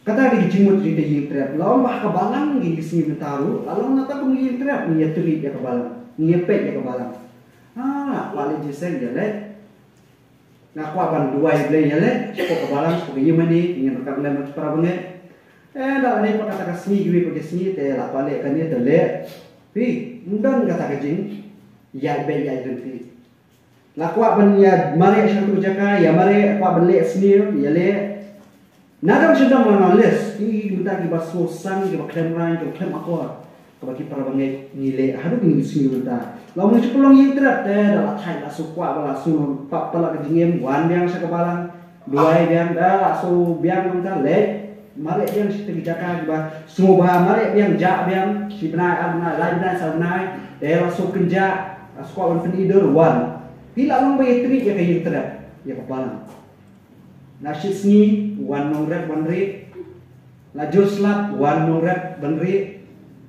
Kata ka dei ka jingmut jong ita ïingtrep. La ong ba ha ka balang ngi, ngi sngew mynta ruh, la long nangta ba ngi ïingtrep, ngi ïatreat ïa ka balang, ngi ïapeit ïa ka balang. Ah, kwah leit jingïaseng ïa leit. Nga kwah ban duwai Blei ïa leit, sha ka balang, sha ka ïingmane, ngin ryngkat lem bad ki para bangeit. Eh, da la dei pat kata ka sngi, kiwei pat ki sngi, te la kwah leh kane te leh. Phi, ym don kata ka jingïaid beit ïaid ryntih. La kwah ban ïa mareh sha tu jaka, ïa mareh, kwah ban leh sniew, ïa leh. Nadong shadong la na list, ki, ki mynta kiba sngewsang, kiba khlem rain, kiba khlem akor. Kaba ki para bangeit ngi leh haduh ngi sngew mynta. La ong ngi shu pynlong ïingtrep te da la thait la shu kwah ba la shu pap pala ka jingim, wan biang sha ka balang. Duwai biang da la shu biang mynta leh. Mareh biang sha ki jaka kiba sngewbha, mareh biang, jah biang, shi bnai, ar bnai, lai bnai, saw bnai. Te la shu kynjah, la shu kwah wan pyni dur wan. Phi, la long ba ïatreat ïa ka ïingtrep ïa ka balang. La shit sngi, wan nongrep wan rieh. La jur slap, wan nongrep ban rieh.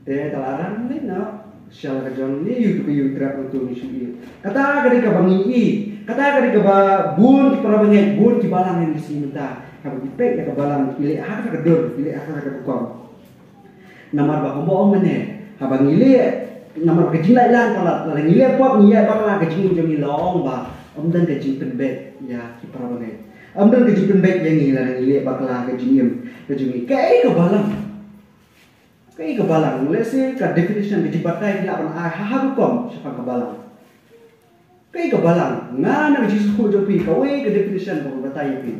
Te da la rang leh noh sha la ka jong ngi, ïa u, ïa u trep utu ngi shu ïa. Kata ka dei kaba ngi i. Kata ka dei kaba bun ki para bangeit, bun ki balang ngi sngew mynta. Haba ki peit ïa ka balang, ki leh ha kata ka dur, ki leh ha kata ka rukom. Namar ba kumba ong mynne, haba ngi leh, namar ba ka jinglait lang palat, lada ngi leh pop, ngi ïaid bakla, ka jingim jong ngi la ong ba ym don ka jingpynbeit ïa ki para bangeit. Ym don ka jingpynbeit ïa ngi lada ngi leh bakla, ka jingim ka jong ngi. Kaei ka balang? Kaei ka balang? Lehse ka definition, ka jingbatai ngi lah ban ai ha ha rukom shaphang ka balang. Kaei ka balang? Nga na ka jingsngewthuh jong phi, kawei ka definition ba ngan batai ïa phi.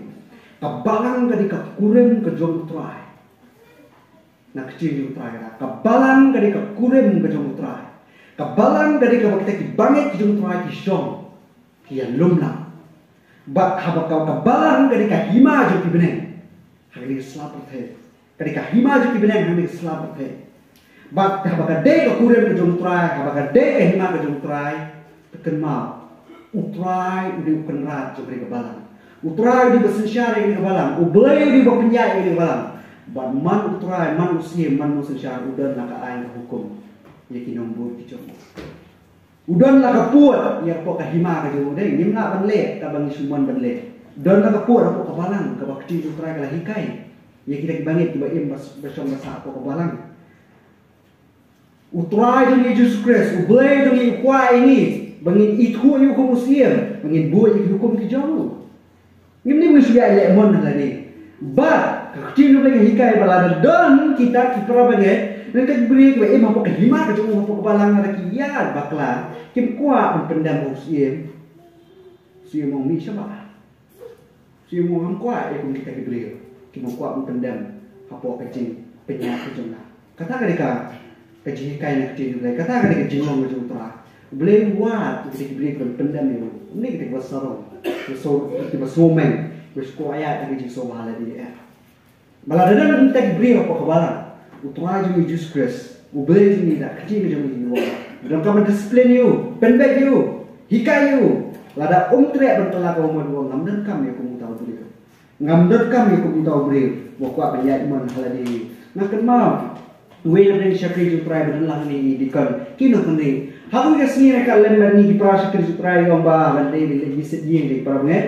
Ka balang ka dei ka kurim ka jong U Trai. Na ka ktien jong u Trai ka, ka balang ka dei ka kurim ka jong u Trai. Ka balang ka dei kaba kita ki bangeit ki jong u Trai ki shong, ki ïalum lang. Bad haba ka, ka balang ka dei ka hima jong ki bneng ha kane ka sla pyrthei. Ka dei ka hima jong ki bneng ha kane ka sla pyrthei. Bad haba ka dei ka kurim ka jong u Trai, haba ka dei ka hima ka jong u Trai, te kynmaw, u Trai u dei u kynrad jong kane ka balang. U Trai u dei uba synshar ïa kane ka balang. U Blei u dei uba pynïaid ïa kane ka balang. Bad man u Trai, man u Syiem, man u Synshar, u don la ka aiñ ka hukum ïa ki nongbud ki jong u. U don la ka pud ïa ka pok ka hima ka jong u, dei ngim lah ban leh kaba ngi shu mon ban leh. Don la ka pud hapoh ka balang kaba ka ktien jong u Trai ka la hikai ïa kita ki bangeit kiba im bas-, ba shong ba sah hapoh ka balang. U Trai jong ngi Jisu Khrist, U Blei jong ngi, u kwah ïa ngi ba ngin ithuh ïa u kum u Syiem, ba ngin buh ïa ki hukum ki jong u. Ngim dei ban shu ïaid leh mon ha lade. Bad ka ktien U Blei ka hikai ba lada don kita ki para bangeit, lada ki briew kiba im hapoh ka hima ka jong u hapoh ka balang, lada ki ïaid bakla, kim kwah ban pyndem ha u Syiem, u Syiem u ong mih shabar. U Syiem u ong ngam kwah ïa kum kita ki briew, kim kwah ban pyndem hapoh ka jingpynïaid ka jong nga. Kata ka dei ka, ka jinghikai na ka ktien U Blei. Kata ka dei ka jinglong ka jong U Trai. U Blei u wad ïa kita ki briew ban pyndem ïa u. Ym dei kita kiba sarong, kiba sngewmeng, kiba sngewmeng, kiba shu kwah ïaid ha ka jingsngewbha lade eh. Ba lada don kita ki briew hapoh ka balang, U Trai jong ngi Jisu Khrist, U Blei jong ngi da ka ktien ka jong ngi u ong, u donkam ban discipline ïa u, pynbeit ïa u, hikai ïa u. Lada um treh ban kylla kaba mut u ong ngam donkam ïa kum uta u briew. Ngam donkam ïa kum uta u briew uba kwah ban ïaid mon ha lade. Nga kynmaw, uwei na ki shakri jong U Trai ba don lang hangne, i deacon, ki nongkynrih. Ha kawei ka sngi ka lem bad ngi ki para shakri jong U Trai, i ong ba, ban leit, leit visit ïing da ki para bangeit.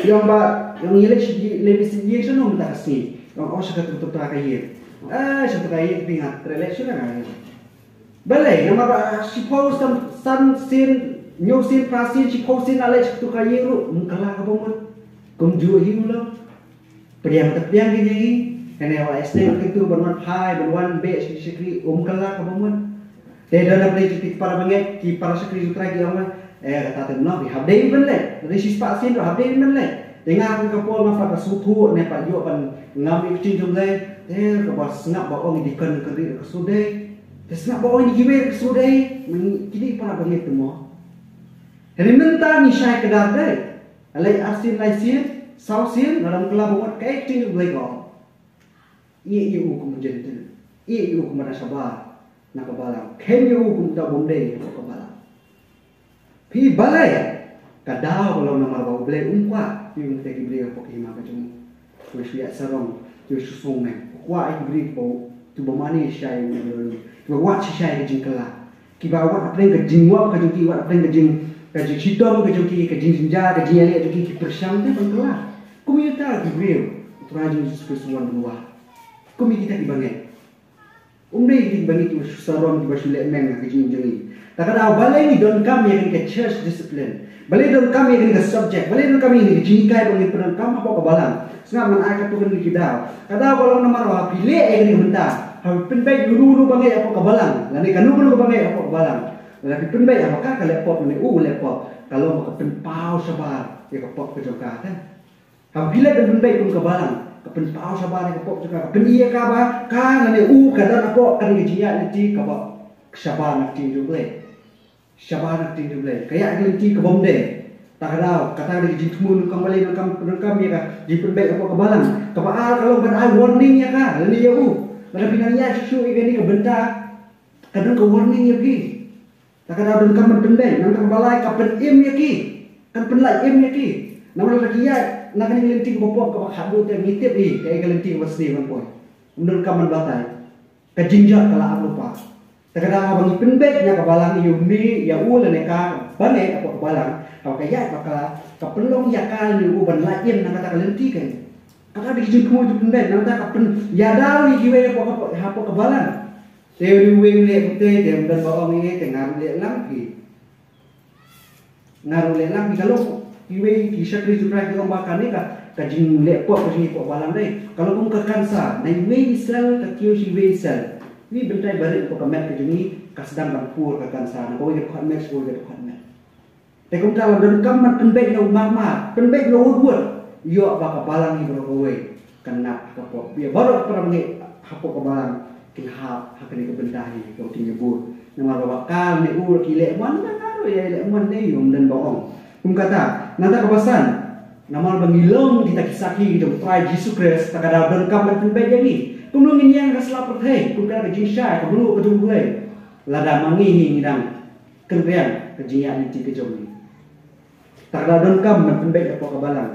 I ong ba, i ong ïaleit shi-, leit visit ïing shano mynta ka sngi. I ong, oh, sha kata ka ïing. Eh, sha kata ka ïing te nga treh leit shuh na ka ïing. Balei, namar ba shiphew san, san sien, hynñiew sien, phra sien, shiphew sien nga leit sha katu ka ïing ruh, ym kylla kaba mut. Kumjuh hi u long. Pdiang te pdiang ki jong ngi. Kane wat la sdang katu ban wan phai, ban wan beh sha ki shakri, ym kylla kaba mut. Te don na pdeng ki para bangeit, ki para shakri U Trai ki ong, eh, kata te noh, phi hap dei ban leit. Lada shispah sien ruh hap dei ban leit. Te nga kum ka Paul nga pat ka sngewthuh ne pat ïoh ban ngam ïa ka ktien jong U Blei. Te kaba sngap ba ong i deacon ka ri ka shu dei. Te sngap ba ong i kiwei ka shu dei. Kine i para bangeit te mo. Hynrei mynta ngi shai kdar dei. Leit arsien laisien, sawsien, lada ym kylla ba mut, kaei ka ktien jong U Blei ka ong? Ïeh ïa u kum u Jentil. Ïeh ïa u kum uba dang shabar na ka balang. Khein ïa u kum uta u bym dei hapoh ka balang. Phi balei? Ka daw ka long namar ba U Blei um kwah ïa kita ki briew hapoh ka hima ka jong u. Kiba shu ïaid sarong, kiba shu sngewmeng. U kwah ïa ki briew kiba, kiba mane shisha ïa u, kiba wad shisha ïa ka jingkylla. Kiba wad hapdeng ka jingwad ka jong ki, wad hapdeng ka jing, ka jingshitom ka jong ki, ka jingjynjar, ka jingïaleh jong ki, ki pyrshang te ban kylla. Kum ïa kita ki briew U Trai jong ngi Jisu Khrist u wan ban wad. Kum ïa kita ki bangeit. Um dei kita ki bangeit kiba shu sarong, kiba shu leh meng ha ka jingim jong ngi. Ta ka daw balei ngi donkam ïa kane ka church discipline. Balei donkam ïa kane ka subject. Balei donkam ïa kane ka jinghikai ba ngin pyndonkam hapoh ka balang. Sngap, ngan ai katto katne ki daw. Ka daw ka long namar ba haba phi leh ïa kane ka bynta, haba phi pynbeit ïa uno uno u bangeit hapoh ka balang, lane kano kano ka bangeit hapoh ka balang, lada phi pynbeit, haba ka, ka leh pop lane u, u leh pop, ka long ba ka pynpaw shabar ïa ka pop ka jong ka, kan? Haba phi leh ban pynbeit kum ka balang, ka pynpaw shabar ïa ka pop jong ka, ka pyni ïa ka ba ka lane u ka don hapoh kane ka jingïaid lynti kaba shabar na ka ktien jong U Blei. Shabar na ka ktien jong U Blei. Ka ïaid ka lynti ka bym dei. Ta ka daw, kata ka dei ka jingthmu, donkam balei, donkam, donkam ïa ka jingpynbeit hapoh ka balang. Kaba ar ka long ban ai warning ïa ka lane ïa u. Lada phi nang ïaid shuh shuh ïa kane ka bynta, ka don ka warning ïa phi. Ta ka daw donkam ban pynbeit, nangta kaba lai ka pynim ïa ki. Kan pynlait im ïa ki. Namar lada ki ïaid na kane ka lynti kaba pop kaba khatduh te ngi tip hi kaei ka lynti kaba sniew ban poi. Ym donkam ban batai. Ka jingjot ka la ap lypa. Te ka daw haba ngi pynbeit na ka balang ïa une ïa u lane ka bangeit hapoh ka balang, haba ka ïaid bakla, ka pynlong ïa ka lane u ban lait im na kata ka lynti kein. Kata ka dei ka jingthmu jingpynbeit, nangta ka pyn, ïada ïa kiwei hapoh, hapoh, hapoh ka balang. Te uwei u leh kumtei, te ym don ba ong ïa, te nga ruh leh lang phi. Nga ruh leh lang phi, ka long kiwei ki shakri jong U Trai ki ong ba kane ka, ka jingleh pop ka jong ngi hapoh balang dei ka long kum ka cancer, na iwei i cell ka kiew sha iwei i cell. Iwei i bynta ba rit hapoh ka met ka jong ngi ka sdang ban pur ka cancer, na kawei ka dkhot met sha kawei ka dkhot met. Te kumta lada donkam ban pynbeit na u marmar, pynbeit na u wut wut, ïoh ba ka balang hi baroh kawei ka nat ka pop. Ïa baroh ki para bangeit hapoh ka balang Kin hap ha kane ka bynta hi ka kin ïa bud. Namar ba ka ne u ki leh mon na ka ro ïa leh mon ne yum dan ba ong. Kum kata, nangta kaba san. Namar ba ngi long kita ki sakhi ki jong Trai Jisu Khrist, ta ka daw donkam ban pynbeit ïa ngi. Kumno ngin ïeng ha ka sla pyrthei, kum kata ka jingshai, ka mluh ka jong U Blei. Lada ma ngi hi ngi dang kynriang ka jingïaid lynti ka jong ngi. Ta ka daw donkam ban pynbeit hapoh ka balang.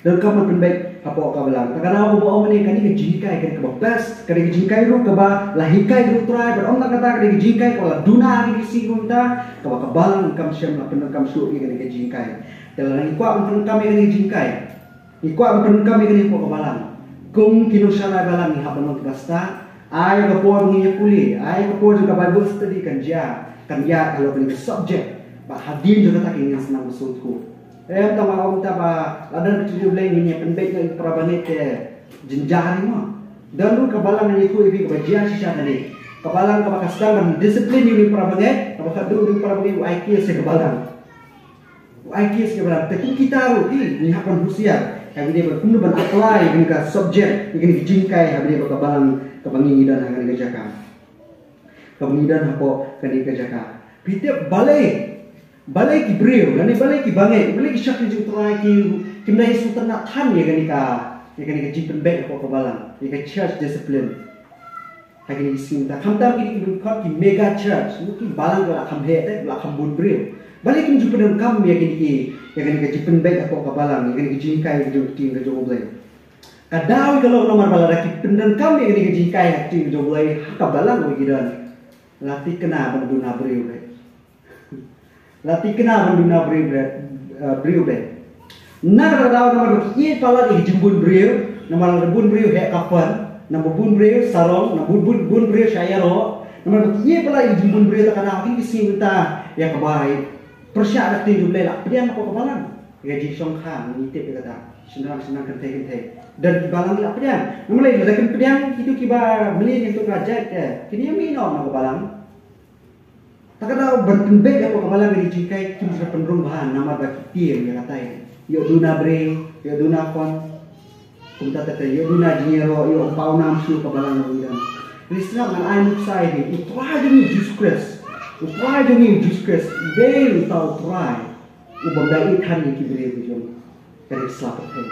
Donkam ban pynbeit hapoh ka balang. Ta ka daw kaba ong ne kane ka jinghikai kane kaba best, kane ka jinghikai ruh kaba la hikai ruh Trai, bad ong na kata kane ka jinghikai kaba la duna ha ki sngi mynta, kaba ka balang kam shym la pyndonkam shuh ïa kane ka jinghikai. Te lada ngi kwah ban pyndonkam ïa kane ka jinghikai. Ngi kwah ban pyndonkam ïa kane hapoh ka balang. Kum ki nongshakri balang ngi hap ban long kiba stad. Ai ka por ba ngin ïa pule, ai ka por jong ka Bible study kan jia, kan ïa halor kane ka subject. Ba hadien jong kata ngin sdang ban sngewthuh. Em tang ba ong ta ba la don ka jingïablei ngin ïa pynbeit ïa ki para bangeit te jynjar hi mo. Don ruh ka balang ngi ïathuh ïa phi kaba jia shisha kane. Ka balang kaba ka sdang ban discipline ïa ki para bangeit, kaba ka duh ïa ki para bangeit u ai case ïa ka balang. U ai case ïa ka balang. Te kum kita ruh hi ngi hap ban husiar. Haba ïadei bad kumno ban apply ïa kane ka subject, ïa kane ka jinghikai haba ïadei bad ka balang kaba ngi ngi don ha kane ka jaka. Kaba ngi don hapoh kane ka jaka. Phi tip balei, balei ki briew, lane balei ki bangeit, balei ki shakri jong U Trai ki, kim dei sngewtynnat than ïa kane ka, ïa kane ka jingpynbeit hapoh ka balang, ïa ka church discipline. Ha kine ki sngi mynta khamtam kine ki dkhot ki mega church, ki balang ki la kham heh te, la kham bun briew. Balei kim ju pyndonkam ïa kine ki, ïa kane ka jingpynbeit hapoh ka balang, ïa kane ka jinghikai ka jong ka ktien ka jong U Blei. Ka daw ka long namar ba lada ki pyndonkam ïa kane ka jinghikai ka ktien ka jong U Blei ha ka balang ba ki don, la thikna ban duna briew beit. La thikna ban duna briew beit, eh, briew beit. Na kata ka daw namar ba ki ïeit palat ïa ka jingbun briew, namar lada bun briew heh ka pon, namar bun briew sarong, namar bun, bun, bun briew shah ïaroh, namar ba ki ïeit palat ïa ka jingbun briew ta ka daw kine ki sngi mynta ïa kaba pyrshah da ka ktien U Blei la pdiang hapoh ka balang. Ïa ka jingshongkha ngi tip ïa kata. Shynrang shynrang kynthei kynthei. Don ki balang la pdiang. Namar lei lada kim pdiang kito kiba mlien ïa kito ka jait te. Kine ïa mih noh na ka balang. Ta ka daw ban pynbeit hapoh ka balang ïa ka jinghikai kim sa pynrung bha namar ba ki tieng ïa katai. Ïoh duna briew, ïoh duna khon. Kumta te ïoh duna jingïaroh, ïoh pawnam shuh ka balang ba ngi don. Lei sngap ngan ai nuksa ïa phi, U Trai jong ngi U Jisu Khrist. U Trai jong ngi U Jisu Khrist. U dei uta U Trai uba ïeit than ïa ki briew ki jong ka ri sla pyrthei.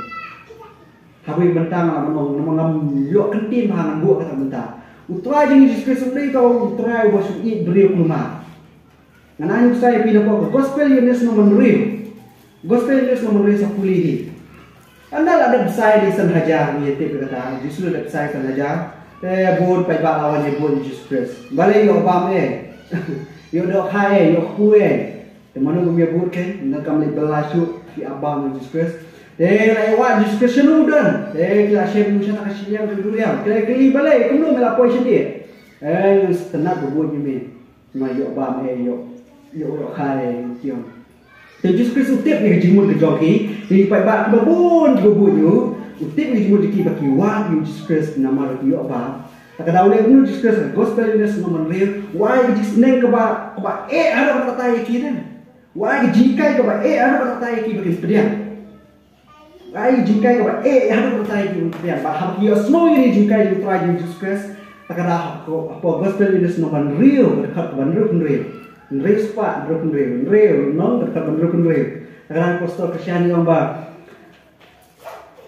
Haba ïa mynta nga la ban ong namar ngam ïoh kyntien bha ngan buh kata mynta. U Trai jong ngi Jisu Khrist u dei uta U Trai uba shu ïeit briew kulmar. Ngan ai nuksa ïa phi napoh ka Gospel Ïoannis nombar hynriew. Gospel Ïoannis nombar hynriew sa pule hi. Ynda la dep bsai ïa ki san hajar ngi tip ïa kata. Jisu la dep bsai san hajar. Te bun paidbah la wan ïa bud ïa Jisu Khrist. Balei ïoh bam eh. Ïoh dohkha eh, ïoh kpu eh. Te mano bym ïa bud kein, nangta kam leit bylla shuh, ki ap bam ïa Jisu Khrist. Te la ïa wad Jisu Khrist shano u don. Te ki la shem ïa u sha ta ka shiliang ka duriang. Ki la kylli balei, kumno me la poi shadien. Eh, ngan sngewtynnat ba bud ïa me. Ma ïoh bam eh, ïoh, ïoh, ïoh kha eh, ïoh kiong. Te Jisu Khrist u tip ïa ka jingmut ka jong ki, te ki paidbah kiba bun kiba bud ïa u, u tip ïa ka jingmut jong ki ba ki wad ïa u Jisu Khrist namar ki ïoh bam. Ta ka daw leh kumno Jisu Khrist, Gospel Ïoannis nombar hynriew, u ai ka jingsneng kaba, kaba eh haduh katta katta ïa ki ne. U ai ka jinghikai kaba eh haduh katta katta ïa ki ba kin pdiang. Ai jinghikai kaba eh haduh katta katta ïa ki ba kin pdiang. Bad haba ki ïohsngew ïa kane ka jinghikai jong U Trai jong ngi Jisu Khrist, ta ka daw hapoh, hapoh Gospel Ïoannis nombar hynriew, ka dkhot kaba hynriew hynriew. Hynriew spah hynriew hynriew. Hynriew, nong, ka dkhot kaba hynriew hynriew. Ta ka daw ka apostol Khristan u ong ba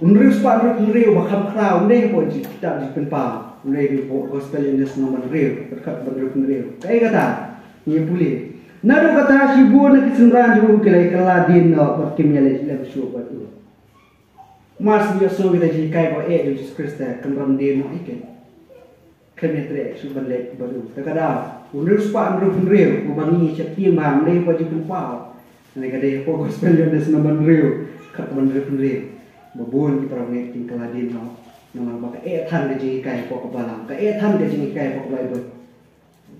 Hynriew spah hynriew hynriew ba kham khraw, ym dei hapoh ki kitab Jingpynpaw, ym dei hapoh Gospel Ïoannis nombar hynriew, ka dkhot ba hynriew hynriew. Kaei kata? Ngi pule. Naduh kata shibun na ki synran jong u ki la kylla dien noh bad kim ïaleh lem shuh bad u. Mar shu ïohsngew kita ki jinghikai ba eh jong u Jisu Khrist te kynran dien noh ïa ki. Khlem ïatreh shuh ban leit bad u. Te ka daw, hynriew spah hynriew hynriew, uba ngi sheptieng bha, ym dei hapoh Jingpynpaw. Kane ka dei hapoh Gospel Ïoannis nombar hynriew, dkhot ba hynriew hynriew. Ba bun ki para bangeit kin kylla dien noh. Namar ba ka eh than ka jinghikai hapoh ka balang, ka eh than ka jinghikai hapoh ka Baibl.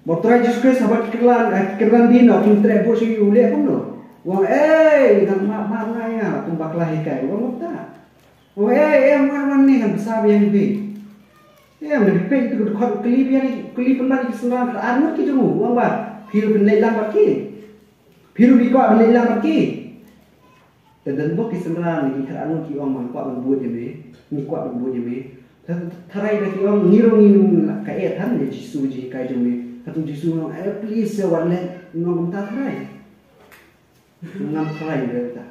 Ba U Trai Jisu Khrist haba ki kylla, eh, ki kynran dien noh, kim treh bud shuh ïa u leh kumno. U ong, "Ei, nang map, map nga ïa, kum bakla hikai." U ong kumta. U ong, "Ei, ei, wan, wan ne ngan bsa biang ïa phi." Em, nga peit ïa ka dkhot, u kylli biang, u kylli pynban ïa ki synran khatar ngut ki jong u, u ong ba, phi ruh phin leit lang bad ki. Phi ruh phi kwah ban leit lang bad ki. Te don bok ki synran ki khatar ngut ki ong ba, ngi kwah ban bud ïa me, ngi kwah ban bud ïa me. Tharai da ki ong ngi ruh ngi la ka eh than ïa Jisu jinghikai jong ngi. Katu Jisu u ong, eh, please, ïa wat leh, ngi ong kumta tharai. Ngam tharai ïa kata.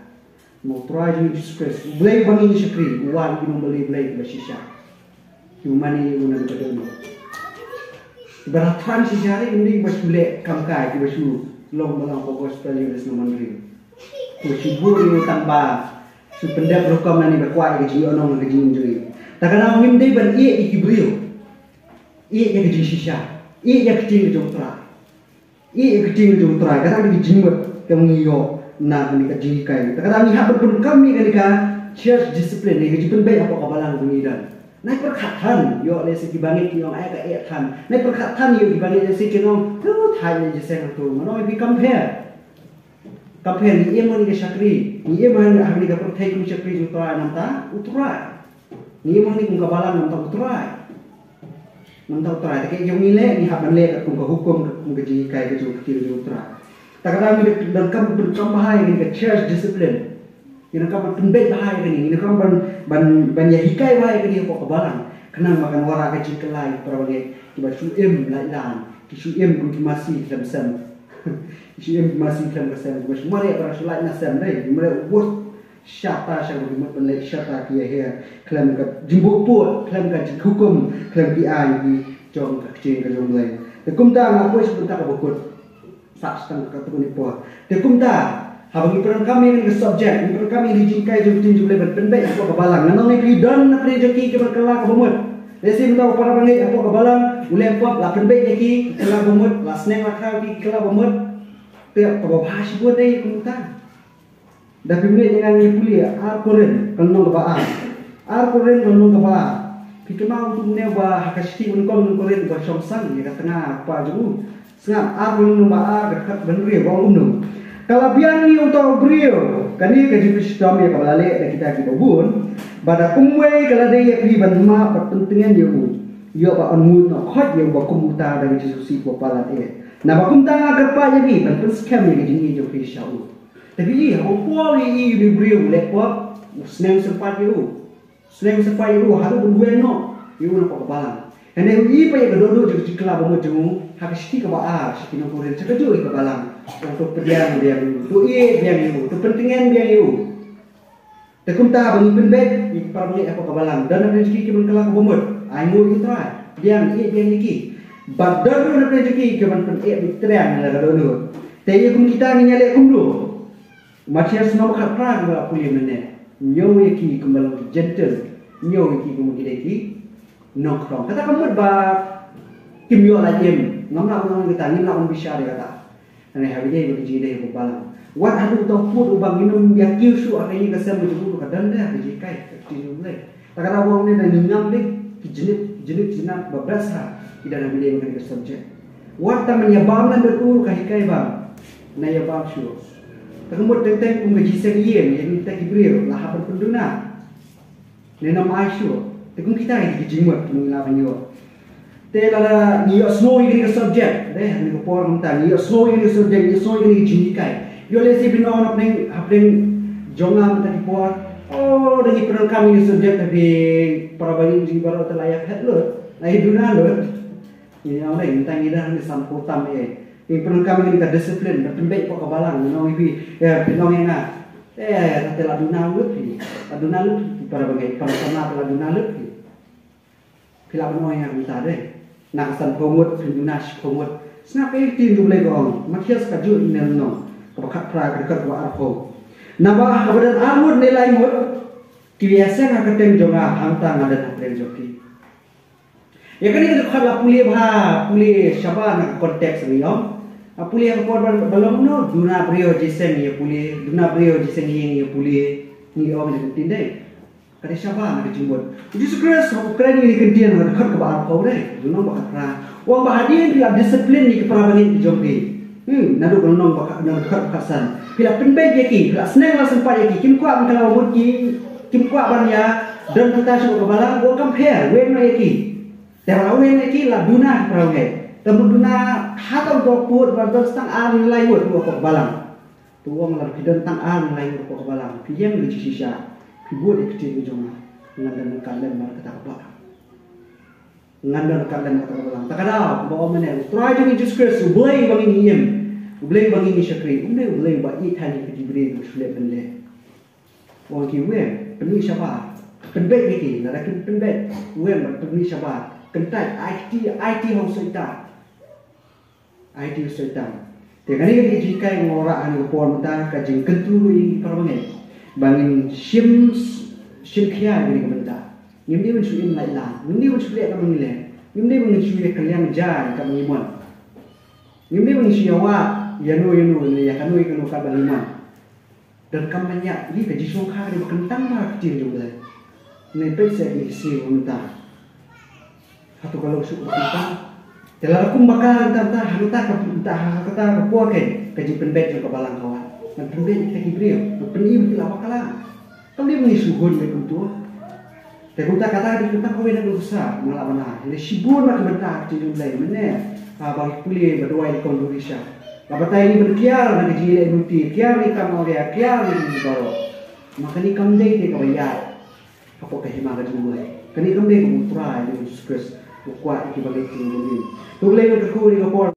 Mo Trai jong ngi Jisu Khrist, U Blei ba ngi shakri, u wan ki nongbalei Blei kiba shisha. Ki u mane u na ka don. Kiba la thrang shisha ri ngi ba shu leh kam kai kiba shu long balang ko gospel ïa u Desmond Riu. Ko shu bun ïa u tang ba shu pyndep rukom na ni ba kwah ïa ka jingïohnong ka jingim jong ngi. Ta ka daw ngim dei ban ïeh ïa ki briew. Ïeh ïa ka jingshisha. Ïeh ïa ka ktien ka jong U Trai. Ïeh ïa ka ktien ka jong U Trai. Kata ka dei ka jingmut ka ngi ïoh na kane ka jinghikai. Ta ka daw ngi hap ban pyndonkam ïa kane ka church discipline, ïa ka jingpynbeit hapoh ka balang ka ngi don. Nai pyrkhat than ïoh lehse ki bangeit ki ong ai ka eh than. Nai pyrkhat than ïoh ki bangeit lehse ki ong tu thait ne jiseng tu. Mano ïa ki compare. Compare ngi im ha kane ka shakri. Ngi im ha kane ka pyrthei kum shakri jong U Trai namar U Trai. Ngi im ha kane kum ka balang namar U Trai. Namar U Trai. Te ka jong ngi leh ngi hap ban leh katkum ka hukum, katkum ka jinghikai ka jong ka ktien jong U Trai. Ta ka daw ngi donkam, donkam bha ïa kane ka church discipline. Ngi donkam ban pynbeit bha ïa kane, ngi donkam ban, ban, ban ïa hikai bha ïa kane hapoh ka balang. Khnang ba kan wanrah ka jingkylla ïa ki para bangeit kiba shu im lait lan, ki shu im kum ki masi khlem sem. Ki shu im kum ki masi khlem ka sem, kiba shu mareh ba shu lait na sem dei, ki mareh u bus shata sha ka mut ban leit shata ki ïa her khlem ka jingbuh pud, khlem ka jinghukum, khlem ki aiñ ki jong ka ktien ka jong U Blei. Te kumta nga poi sha ka bynta kaba kut. Sah sha tang katto katne por. Te kumta, haba ngi pyndonkam ïa kane ka subject, ngi pyndonkam ïa kane ka jinghikai jong ka ktien jong U Blei ban pynbeit hapoh ka balang. Nga ong ïa phi don na pdeng jong ki kiban kylla kaba mut. Lehse mynta u para bangeit hapoh ka balang u leh pop, la pynbeit ïa ki, ki kylla kaba mut, la sneng la khraw ïa ki, ki kylla kaba mut. Te kaba bha shibun dei kumta. Da phi mih ïa ngan ïa pule Ar Korinth ka lynnong kaba ar. Ar Korinth ka lynnong kaba ar. Phi kynmaw uto une uba ha ka shithi ba nyngkong u Korinth uba shong sang ïa ka tnga kpa jong u. Sngap, Ar Korinth lynnong ba ar ka dkhot ba hynriew ba ong kumno: Ka la biang ïa uta u briew, kane ka jingpynshitom ïa kaba la leh da kita kiba bun, bad da kumwei ka la dei ïa phi ban map bad pyntngen ïa u, ïoh ba yn mut noh khoit ïa u ba kum uta da ka jingsngewsih kaba palat eh. Naba kumta nga kyrpad ïa phi ban pynskhem ïa ka jingïeit jong phi sha u. Te phi i, haba u Paul u ïohi ïa une u briew u leh pop, u sneng sympat ïa u. Sneng sympat ïa u, haduh ba u weng noh ïa u napoh ka balang. Hynrei u i pat ïa ka dohnud jong ka jingkylla ba mut jong u ha ka shithi kaba ar sha ki nong Korinth, sha kajuh ka balang. Ong to pdiang biang ïa u, to ïeit biang ïa u, to pyntngen biang ïa u. Te kumta ba ngi pynbeit ïa ki para bangeit hapoh ka balang, don na pdeng jong ki kiban kylla kaba mut, ainguh ïa U Trai, pdiang ïeit biang ïa ki. Bad don ruh na pdeng jong ki kiban pyneh beit triang na la ka dohnud. Te ïa kum kita ngin ïaleh kumno? Mathaios lynnong ba khatphra kumba la pule mynne. Ñiew ïa ki kumba long ki Jentil, ñiew ïa ki kumba ki dei ki nongkhrong. Kata ka mut ba kim ïoh lait im. Ngam lah ban ong kita, ngim lah ban bishar ïa kata. Hynrei haba ïadei bad ka jingïadei hapoh ka balang, wat haduh uta u pud uba ngin ym ïakiew shuh ha ka ïing ka sem ka jong u, ka don de ha ka jinghikai ka ktien jong U Blei. Ta ka daw ba ong ne da ngi ngam de ki jnip, jnip jnat ba bret sha ki don haba ïadei bad kane ka subject. Wat tang ban ïa bam lem bad u ka hikai bam. Na ïa bam shuh. Te ka mut teng teng kum ka jingïaseng ïing ïa kita ki briew la hap ban pynduna. Ne nym ai shuh. Te kum kita ki dei ki jingmut kum ngi la ban ïoh. Te lada ngi ïohsngew ïa kane ka subject, te ha kane ka por mynta ngi ïohsngew ïa kane ka subject, ngi ïohsngew ïa kane ka jinghikai. Ïoh lehse phin ong hapdeng, hapdeng jong nga mynta ki por, oh, da ngi pyndonkam ïa kane ka subject, te phi para bangeit jong ngi baroh te la ïaphet lut, la ïaduna lut. Ngi ong dei, mynta ngi don hangne sanphew tam eh. Ngi pyndonkam ïa kane ka discipline, ban pynbeit hapoh ka balang, ngi ong ïa phi, eh, phi ong ïa nga. Eh, te la duna lut phi. La duna lut phi, para bangeit, para samla te la duna lut phi. Phi lah ban ong ïa nga mynta dei. Na ka sanphew ngut, phin duna shiphew ngut. Sngap ïa ka ktien U Blei ka ong. Mathaios kajuh ine lynnong. Kaba khatphra, ka dkhot kaba arphew. Naba haba don ar ngut ne lai ngut kiba ïaseng ha ka kyrteng jong nga, hangta nga don hapdeng jong ki. Ïa kane ka dkhot la pule bha, pule shabar na ka context ngi ong. La pule ha ka por ba, ba long kumno, duna briew jingïaseng ïa pule, duna briew jingïaseng ïing ïa pule. Ngi ong ïa ka ktien dei. Ka dei shabar na ka jingmut. U Jisu Khrist u kren ïa kane ka ktien ha ka dkhot kaba arphew dei, lynnong ba khatphra. U ong ba hadien phi la discipline ïa ki para bangeit ki jong phi. Hmm, naduh ka lynnong ba khat, naduh ka dkhot ba khatsan. Phi la pynbeit ïa ki, phi la sneng la sympat ïa ki, kim kwah ban kylla ba mut ki, kim kwah ban ïa don kata sha ka balang, u ong kam pher, weng noh ïa ki. Te ba la weng ïa ki la duna ki para bangeit. Te mut duna ha uta u pud ba don tang ar ne lai ngut hapoh ka balang. Te u ong lada phi don tang ar ne lai ngut hapoh ka balang, phi ïeng da ka jingshisha, phi bud ïa ka ktien ka jong nga, ngan don ryngkat lem bad kata ka balang. Ngan don ka lem kata ka balang. Ta ka daw, ba ong mynne, U Trai jong ngi Jisu Khrist, U Blei ba ngin ïa im, U Blei ba ngin ïa shakri, um dei U Blei ba ïeit ha ngi ki briew ba shu leh ban leh. Ong ki wem, pynmih shabar, pynbeit ïa ki, lada kim pynbeit, wem, pynmih shabar, kyntait, aiti, aiti ha u Soitan. Aiti u Soitan. Te kane ka dei ka jinghikai nga wanrah ha kane ka por mynta, ka jingkyntu ruh ïa ngi para bangeit ba ngin shim, shim khia ïa kane ka bynta. Ngim dei ban shu im lait lang, ngim dei ban shu leh kaba ngi leh, ngim dei ban shu ïa kylliang jaiñ kaba ngi mon. Ngim dei ban shu ïa wad ïa no ïa no ne ïa kano ïa kano kaba ngi mon. Donkam ban ïa, ïa ka jingshongkha ka dei ba kyntang bha ha ka ktien jong U Blei. Ne peit seh ïa ka sngi ba mynta. Hato ka long shuh ba kyntang? Te lada kumba ka mynta, mynta ha kata ka, mynta ha kata ka por, ka jingpynbeit jong ka balang ka wan. Ngan pynbeit ïa kita ki briew, ngan pyni ba ki la bakla. Kam dei ba ngi shu hun ne kumto. Te kumta kata ka dei ka kyntang kawei na ka dosa, ma la bana. Hynrei shibun na ka bynta ka jong U Blei mynne. Ha, ba ngi pule, ba duwai, ïa ka Kong Barisha. Ka batai ngi ban kiar na ka jingïaleh nuti, kiar na ka kam awria, kiar na ka jingbaroh. Ma kane kam dei te kaba ïaid hapoh ka hima ka jong U Blei. Kane kam dei kaba U Trai jong ngi Jisu Khrist u kwah ïa kiba leit jingmut. To U Blei un kyrkhu ïa ka por.